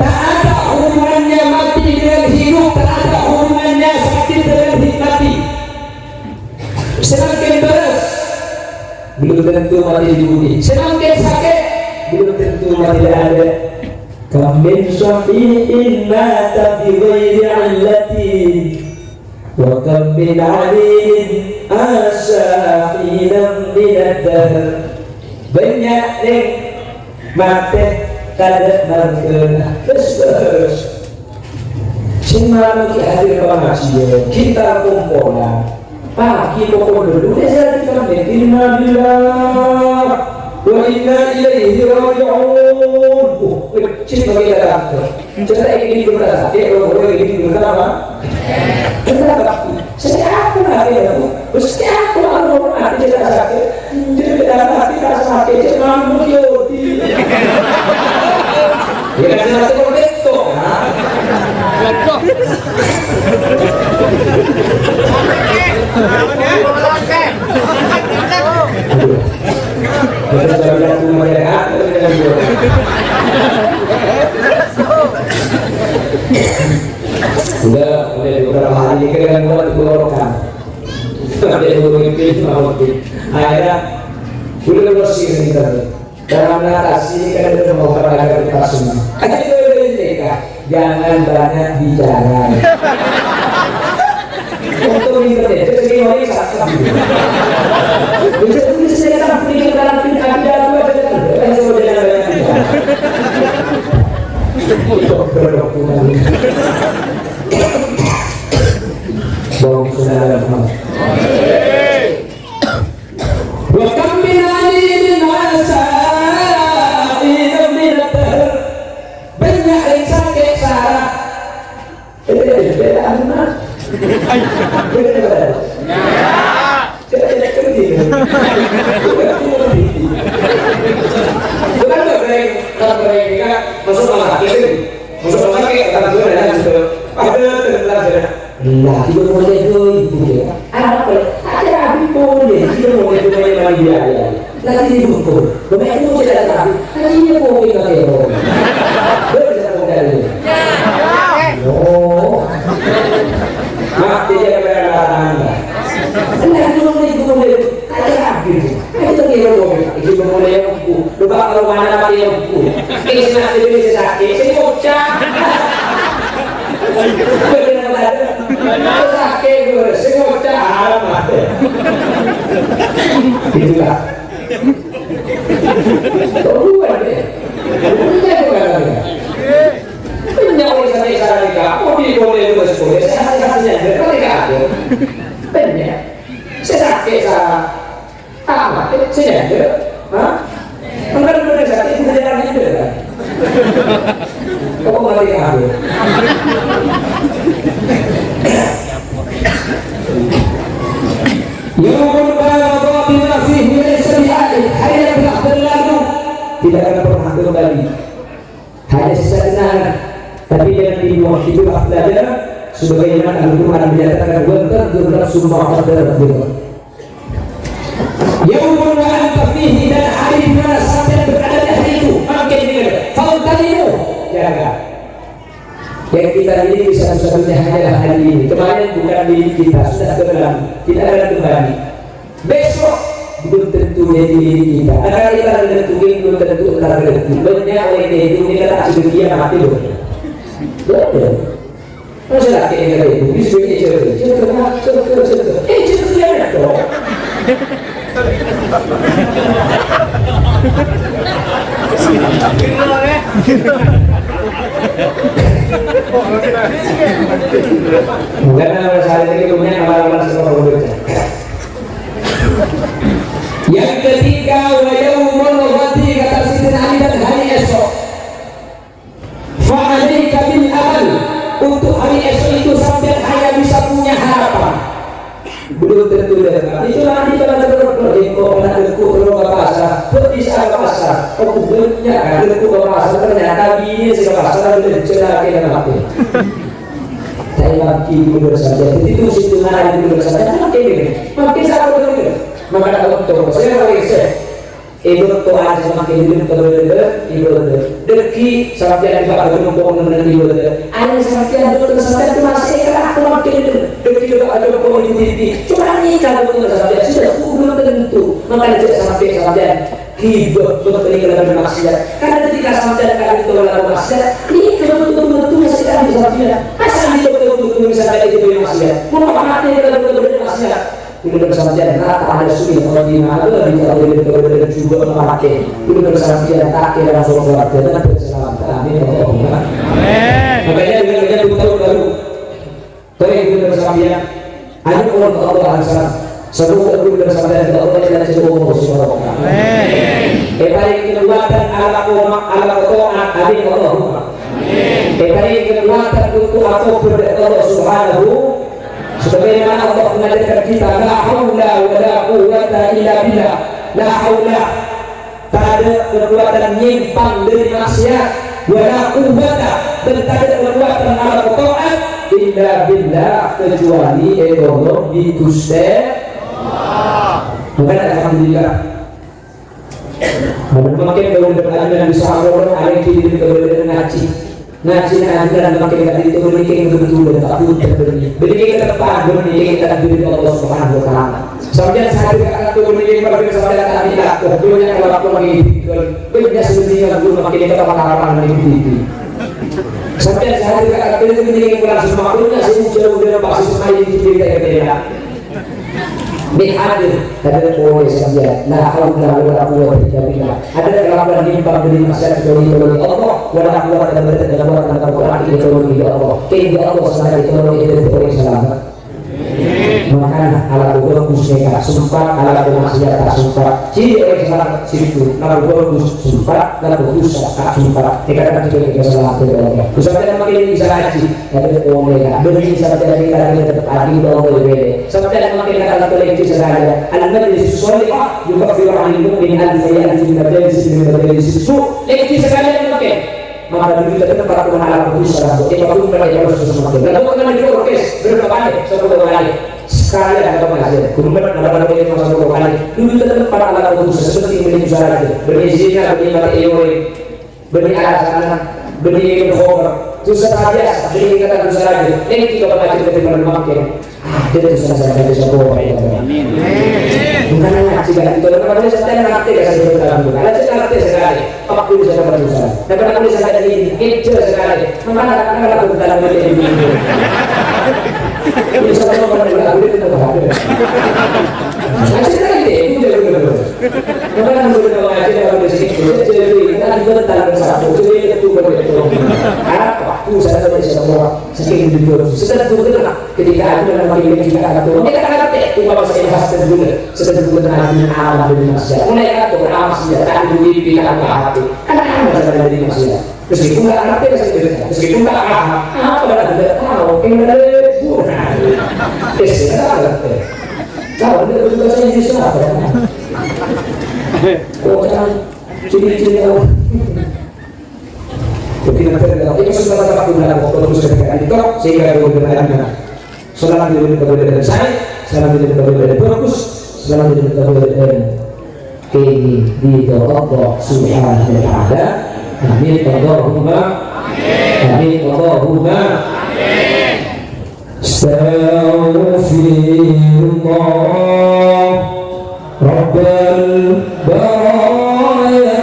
Tak ada hubungannya mati dengan hidup, tak ada hubungannya sakit dengan hi-, mati. Sè mangkèn bârâs, belum tentu mati di bumi. Sè mangkèn sakè', belum tentu mati di akhèrat. Kam min shahihin mata bi ghairi illatin. Wa kam min 'alimin 'asha hinan minad dahr. Bânnya' nèng matè tadâ' marghâna. Terros, terros. Sè malam ghi' hadir pangajiân, ghi' ta' kompolan. Pagi pokok dulu, desa kita inna lillahi wa inna ilaihi raji'un. Uh, cè' bâgi datang. Cerita ini berita sakit, kalau boleh ini berita apa? Kenapa? Setiap aku nanti aku, setiap aku mau nanti cerita sakit, cerita hati tak sakit, cerita mau yodi. Ya kan, saya tuh betul, ha? Aduh. Betul, saya bilang cuma ya, ha? Udah, udah beberapa hari ini kan yang buat tenggorokan. Sampai dua minggu itu mau. Akhirnya, udah bersih ini tadi. Dalam mengatasi ini kan ada mau olahraga kita semua. Aja dulu ini, Kak. Jangan banyak bicara. Untuk internet, jadi orang sakit. Bisa tulis saya kan punya keterangan tidak ada apa aja kan. Saya suruh jangan banyak bicara. Allahumma shalli ala Muhammad. Wa kam min 'alimin 'asha hinan minad dahr. Bânnya' rèng sakè' sara. Eh, eh, eh, anak. Bâdâ, bâdâ. Cek, cek, cek, cek. Bukan, bukan, bukan, bukan, bukan, masuk rumah sakit. Masuk rumah sakit, kata gue, ada juga. Ada, ada, ada. Lah, itu boleh tuh, itu ya. Apa? Ada habis boleh, itu boleh, itu boleh, boleh, ya, ya. Lah, ini buku. Lo main itu cerita tadi. Tadi dia mau kita teror. Boleh, saya mau cari. Oh. Mati dia pada rata-rata. Lah, itu boleh, itu boleh. Ada habis. Ayo, kita kira dong. Ini pemuda yang mampu. Coba kalau mana mati yang mampu. Ini senang jadi bisa sakit. Saya bocah. Bener, bener. Sakit gue. Saya bocah. Alamat. Itulah. Tunggu aja. Tunggu aja, bukan lagi. Banyak orang sampai sana nikah. Mau di boleh, boleh, boleh. Saya hanya satunya. Mereka ada. Banyak. Saya sakit, saya Ah, sini aja. Hah? Enggak, enggak, enggak, enggak, enggak, enggak. Kok mati kabur? Yaumun la maradda fihi, laisa bi'aid. Hari yang telah berlalu tidak akan pernah kembali. Hanya sisa kenangan, tapi jangan dibuang. Itulah pelajaran sebagaimana Al-Quran menyatakan, "Wal tanzur nafsum ma qaddamat lighad." Yaumun wa anta fihi, dan hari di mana sampean berada di hari itu, makin dengan, "Faghtanimu," jaga. Yang kita miliki satu-satunya hanyalah hari ini. Kemarin bukan milik kita, sudah berlalu. Tidak akan kembali. Besok belum tentu jadi milik kita. Karena kita belum tentu, belum tentu, entar tentu. Banyak orang yang itu kita tak sudah dia mati loh. Betul. Masa lagi yang kata itu, bisa jadi cerita, cerita, cerita, cerita. Eh, cerita dia ada dong. Bukan nama saya ini punya nama-nama semua. Yang ketiga, wa yaumul ghadi, kata Sayyidina Ali, dan hari esok. Fa alaika bil amal, untuk hari esok itu sampean hanya bisa punya harapan. Belum tentu datang. Itu nanti kalau terus, "Engko' pernah dengku belum ke pasar, kok bisa ke pasar?" Oh, banyak kan dengku ke pasar, ternyata bini sih ke pasar, udah celaka dan mati. Tapi lagi gubernur saja, jadi itu situ ngarang gubernur saja, makin ini, makin sama betul. Maka tak untung, saya paling sih. E bâkto areya samangkèn dâlem kabâdâ'ân ibadah. Dhâggi' sampèyan bâ' ghâlumpo' neng ibadah. Areya samangkèn bâkto sampèyan masè èkalakowan dâlem. Dhâggi' bâ' ghâlumpo' dâlem. Coma nèka bâkto sampèyan sudah belum tentu. Makanya jhâ' sampè' sampèyan ghibah bâkto nèka kalabân maksiat. Karena ketika sampèyan ka'dinto kalabân maksiat, nèka bâkto bâkto masè ka'dinto sampèyan. Masa' nèka bâkto bâkto sampèyan èghibâi maksiat? Mon matè kalabân maksiat. Ghulâ bân sampèyan rata ala su'il khatimah, apalagi kabâdâ'ân-kabâdâ'ân jhubâ' matè. Ghulâ bân sampèyan ta' kèra maso' sowarghâ, ta' salamet. Amin, Allahumma. Amin. Makanya dengan menyambut tahun baru, torè ghulâ bân sampèyan, ayo mohon ke Allah Azza. Semoga ghulâ bân sampèyan ke Allah yang jadi umur sing barokah. Amin. Èparèngè kakowadhân alako ma-, alako ta'at. Amin, Allahumma. Amin. Èparèngè kakowadhân untuk atobât ka Allah Subhanahu Sebagaimana Allah mengajarkan kita, "La haula wa la quwwata illa billah." La haula, tadâ' kakowadhân nyèmpang dâri maksiat, wa la quwwata, bân tadâ' kakowadhân alako ta'at, illa billah, kecuali ètolong bi' Ghustè Allah. Makanya, alhamdulillah, Mon mangkèn kaulâ bân ajunan bisa apolong alèngghi dâri kabâdâ'ân ngajhi. Ngajhi ajunan mangkèn ka'dinto bânnè kèng kebetulan, ta' bhunten bânnè. Bânnè kèng kateppan, bânnè kèng takdir Allah Subhanahu wa Ta'ala. Sampèyan sè hadir ka'dinto bânnè kèng mangkèn sampèyan ta' dilako, bânnya' kalakowan è bengkel, bânnya' sè bânnè nganggur mangkèn kata-kata neng T V. Sampèyan sè hadir ka'dinto bânnè kèng kurang semangat, bânnya' sè ujar-ujar pas sè semain di kita-kita. Nèka hadir, tadâ' polè sampèyan. La haula wa la quwwata illa billah. Tadâ' kalakowan nyèmpang dâri maksiat kecuali ètolongè Allah. Wa la quwwata, tadâ' kakowadhân kakowadhân ètolongè bi' Allah. Kèng bi' Allah sè ètolongè dhâddhi orèng salamet. Makana alako bhâghus nèka sempat, alako maksiat ta' sempat. Ciri orèng salamet sèttong, lako bhâghus sempat, lako dhusa ta' sempat. Nèka kan ciri kasalameddhân Allah. Dhusa kan mangkèn bisa ngajhi. Tadâ' polè, Ka'. Bânnè sampèyan rèng-tarèng teppa' bi' Allah èpèlè. Sampèyan mangkèn ka'dinto lèngghi sakalèyan. Al-majlisus shalihah yukaffiru 'anil mu'min alfa alfin majalis min majalisis su'. Lèngghi sakalèyan mangkèn. Maka dulu tempat pun ala putus salah. Kita pun pada yang harus semakin. Lalu kena di orkes berapa kali? Sepuluh kali. Sekali ada pengajian. Gurbet ada pengajian sepuluh kali. Dulu tempat ala putus seperti ini saja. Bânnè zina, bânnè matè orèng. Bânnè arasanan, bânnè ngènom khomer, dhusa ta' biyasa, bânnè kata dhusa rajâ, ènggi ka pangajiyân ka'dinto mangkèn. Adâ' dhusa sampèyan sapa, ya Allah. Amin. Bukan ngaji kan, itu kan boleh sampai ngerti kan, saya bilang, bukan aja ngerti sekali. Pak Guru saya dapat dhusa. Dapat aku bisa jadi ini, kerja sekali. Makanya anak-anak aku bukan boleh ini. Ini sama orang yang nggak boleh itu bahaya. Ngaji kan ini, itu jadi benar. Maka nang sudah tahu aja kalau di sini, jadi kita juga tentang satu, jadi itu betul. Apa? Usaha dari semua, saking jujur. Sudah betul lah. Ketika aku dalam lagi kita akan turun, kita akan teh, cuma bahasa ikhlas dan juga. Sudah betul dengan amal dari maksiat. Mulai aku beramal sejak tadi dulu di kita hati. Karena amal dari maksiat. Meskipun nggak ngerti, meskipun, meskipun nggak paham, apa yang tidak tahu, yang dari bukan. Eh, saya nggak ngerti. Tahu, dia betul bahasa Inggris apa? Oh, kan, ciri-ciri tahu. Jadi, nanti ada, ini sudah tetap guna, waktu terus ketika itu, sehingga guna. Salam dulur kabâdâ'ân saè, salam dulur kabâdâ'ân bhâghus, salam dulur kabâdâ'ân kèngèng ridho Allah Subhanahu wa Ta'ala. Amin Allahumma amin, Allahumma amin. Astaghfirullah. Rabbal baraya.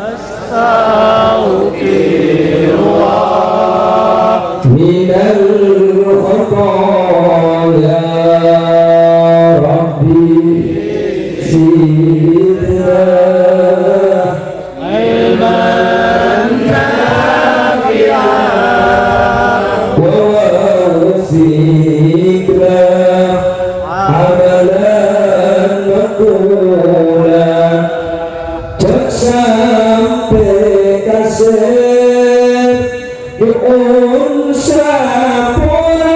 Astaghfirullah. Minal khataya. Rabbi zidna. Ilman nafi'an. Wa warziqna amalan maqbula. Jhâ' sampè' kasèp yu'un sapora.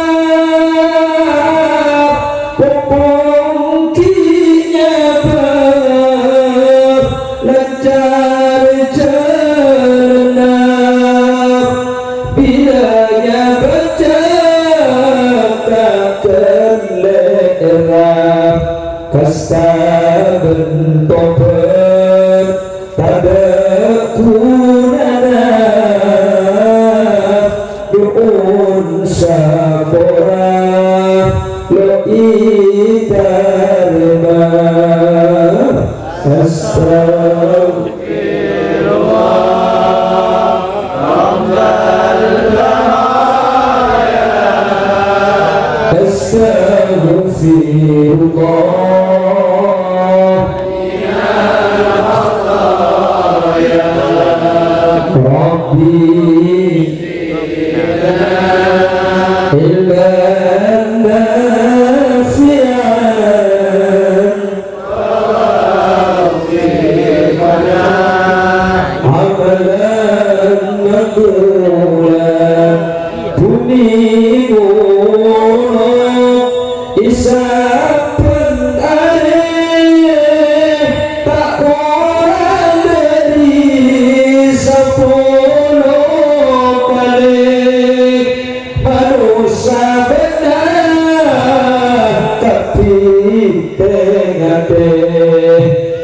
Ghulâ, è sabbhân arè ta' korang dhâri sapolo kalè. Manossa bâdâ kabbhi tè-ngatè,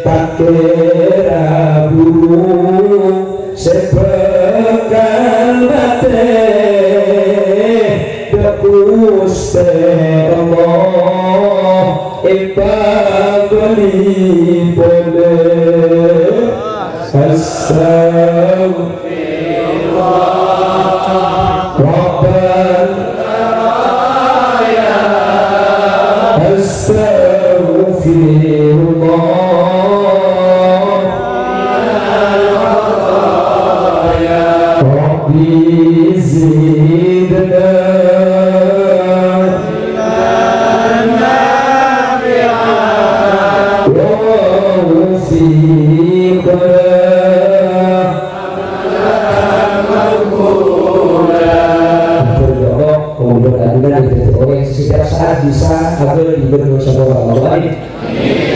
ta' kèra buru sè bhâkal matè. Dâ' Ghustè Allah èpabâli polè. Astagfirullah. Rabbana, astagfirullah. Rabbi zidna. Wa fiqna. Ampon, ya Allah, kaulâ kagungan dhâddhi orèng sè setiap saat bisa abâli bân saporana Allah. Amin.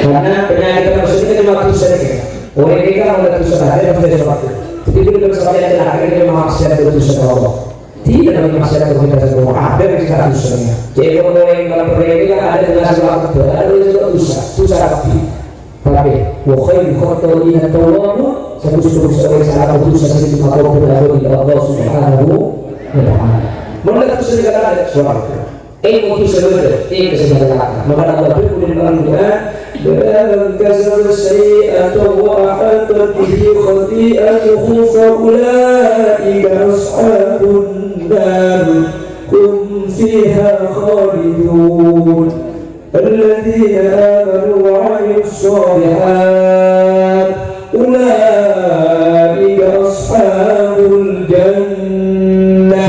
Karena penyakit terus ini kan cuma dosa ini. Orèng ini kan oleh dosa saja, pasti suatu. Jadi, bân sampèyan celaka ini memang maksiat bân dosa ka Allah. Tidak lagi maksiat bân dosa ka Allah. Ada yang statusnya. Jadi, kalau orèng kalau orèng ini kan ada dengan sebab, ada dengan sebab dosa. Dosa kabbhi. Tapè, "Wa khairul khatta'ina tawwabun," seterus-terus orèng sè atorè dosa sè coma tobât ka Allah Subhanahu wa Ta'ala. Mon la dosa sè kata swarga. È, mon dosa bâdâ, è, ka sè bâdâ. Maka Allah berfirman dalam Al-Quran, "Man kasaba sayyi'atan wa ahatat bihi khati'atuhu fa ulaika ashabun nar, hum fiha khalidun." الذين آمنوا وعملوا الصالحات أولئك أصحاب الجنة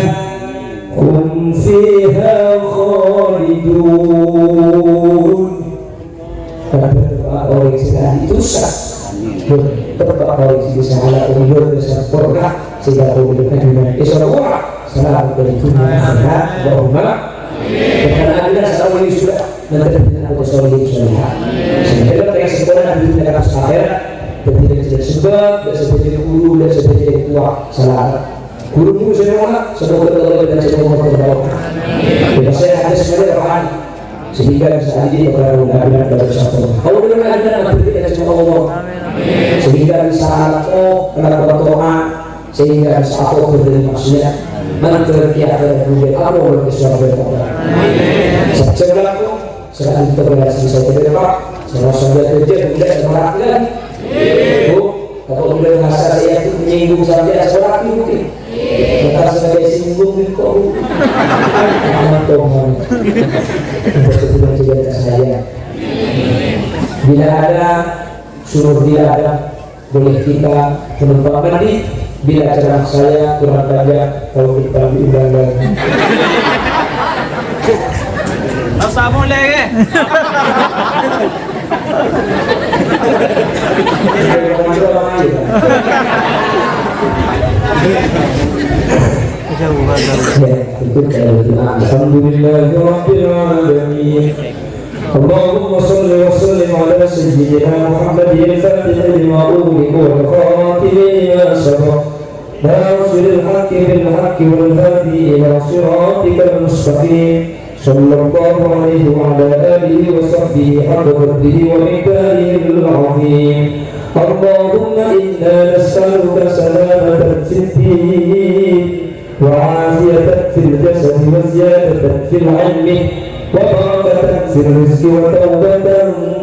هم فيها خالدون. Teppa' orèng sè tadâ' dosa. Teppa' orèng sè bisa ngalakonè ibadah sampurna, sehingga orèng kadinan è sorga. Salamet dâri dhunnya akhirat. Allahumma. Karena kita sama ini sudah nanti kita fokus sama ini sudah. Sehingga kita pengen sekolah di dunia pas akhirat. Jadi, jadi sebab, tidak sebagai guru, tidak sebagai tua. Salamet. Guru-guru saya, semoga Allah dan saya mau berdoa. Kita saya ada sekali rohani. Sehingga bisa hadir kepada Nabi dan satu. Kalau dengan Nabi dan Nabi kita cuma Allah. Sehingga bisa anak oh, anak orang tua, sehingga bisa aku berdiri maksudnya. Nanti akhir mungkin aku belum bisa berdoa. Sejak aku, sekarang kita berhasil saya jadi apa? Saya rasa dia kerja, tidak ada perhatian. Bu, Apa beliau merasa saya itu menyinggung sampai seorang mungkin? Maka saya singgung kok. Aman, Tuhan. Untuk kebetulan juga saya. Bila ada, suruh bila ada, boleh kita menumpang mandi. Bila ceramah saya kurang panjang, kalau kita diundang lagi. Rasa mulai, eh? الحمد لله رب العالمين. اللهم صل وسلم على سيدنا محمد الفاتح لما أغلق والخاتم لما سبق ناصر الحق بالحق والهادي إلى صراطك المستقيم. صلى الله عليه وعلى آله وصحبه حق قدره ومقداره العظيم. اللهم إنا نسألك سلامة في الدين وعافية في الجسد وزيادة في العلم وبركة في الرزق وتوبة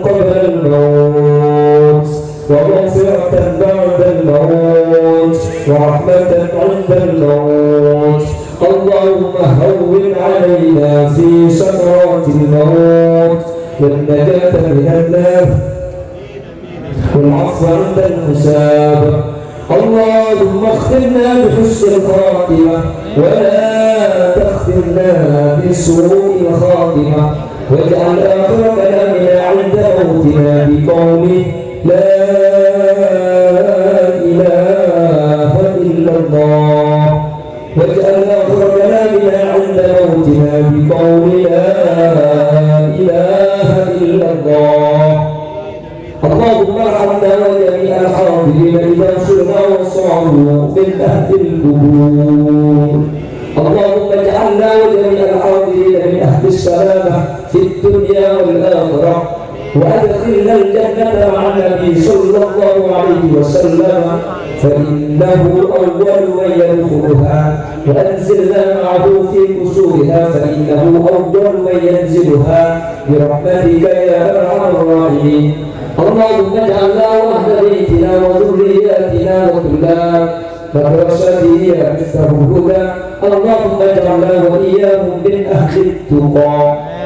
قبل الموت ومغفرة بعد الموت ورحمة عند الموت. اللهم هون علينا في سكرات الموت والنجاة من النار والعفو عند الحساب. اللهم اختمنا بحسن الخاتمة ولا تختمنا بسوء الخاتمة. واجعل آخر كلامنا عند موتنا بقول لا إله إلا الله. واجعل آخر كلامنا عند بقول لا إله إلا الله. اللهم ارحمنا وجميع الحاضرين إذا صرنا وصاروا من أهل القبور. اللهم اجعلنا وجميع الحاضرين من أهل السلامة في الدنيا والآخرة، وأدخلنا الجنة مع النبي صلى الله عليه وسلم، فإنه أول من يدخلها، وأنزلنا معه في قصورها، فإنه أول من ينزلها، برحمتك يا أرحم الراحمين. اللهم اجعلنا وأهل بيتنا وذرياتنا وطلاب مدرسته يا مفتاح الهدى. اللهم اجعلنا وإياهم من أهل التقى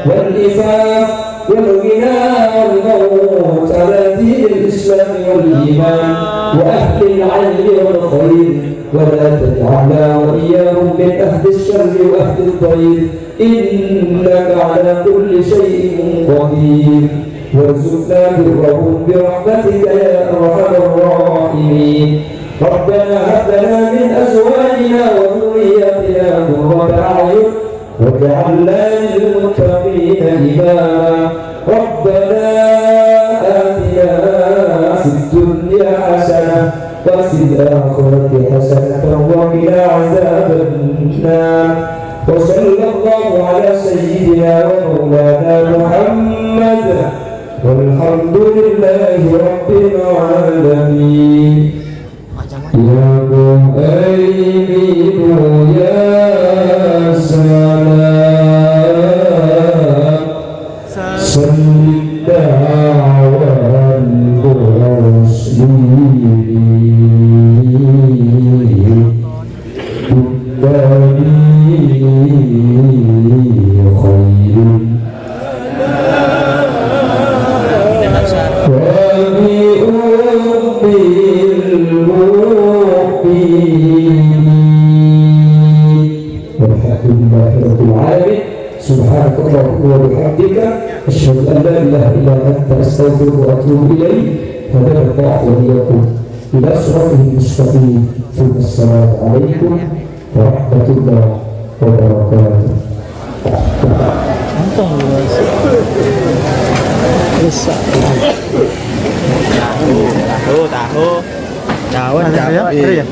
والعفاف والغنى والموت على دين الإسلام والإيمان وأهل العلم والخير، ولا تجعلنا وإياهم من أهل الشر وأهل الضير، إنك على كل شيء قدير. وارزقنا برهم برحمتك يا أرحم الراحمين. ربنا هب لنا من أزواجنا وذرياتنا قرة أعين واجعلنا للمتقين إماما. ربنا آتنا في الدنيا حسنة وفي الآخرة حسنة وقنا عذاب النار. وصلى الله على سيدنا ومولانا محمد والحمد لله رب العالمين. يا مهيمن يا سلام، سلم دعوى المسلمين. كنت لي خير وبأم المؤمنين. والحمد لله رب العالمين. سبحانك اللهم وبحمدك، أشهد أن لا إله إلا أنت، أستغفرك وأتوب إليك. هدانا الله وإياكم إلى صراطه المستقيم. ثم السلام عليكم ورحمة الله وبركاته. Tahu, tahu. Cawan, cawan.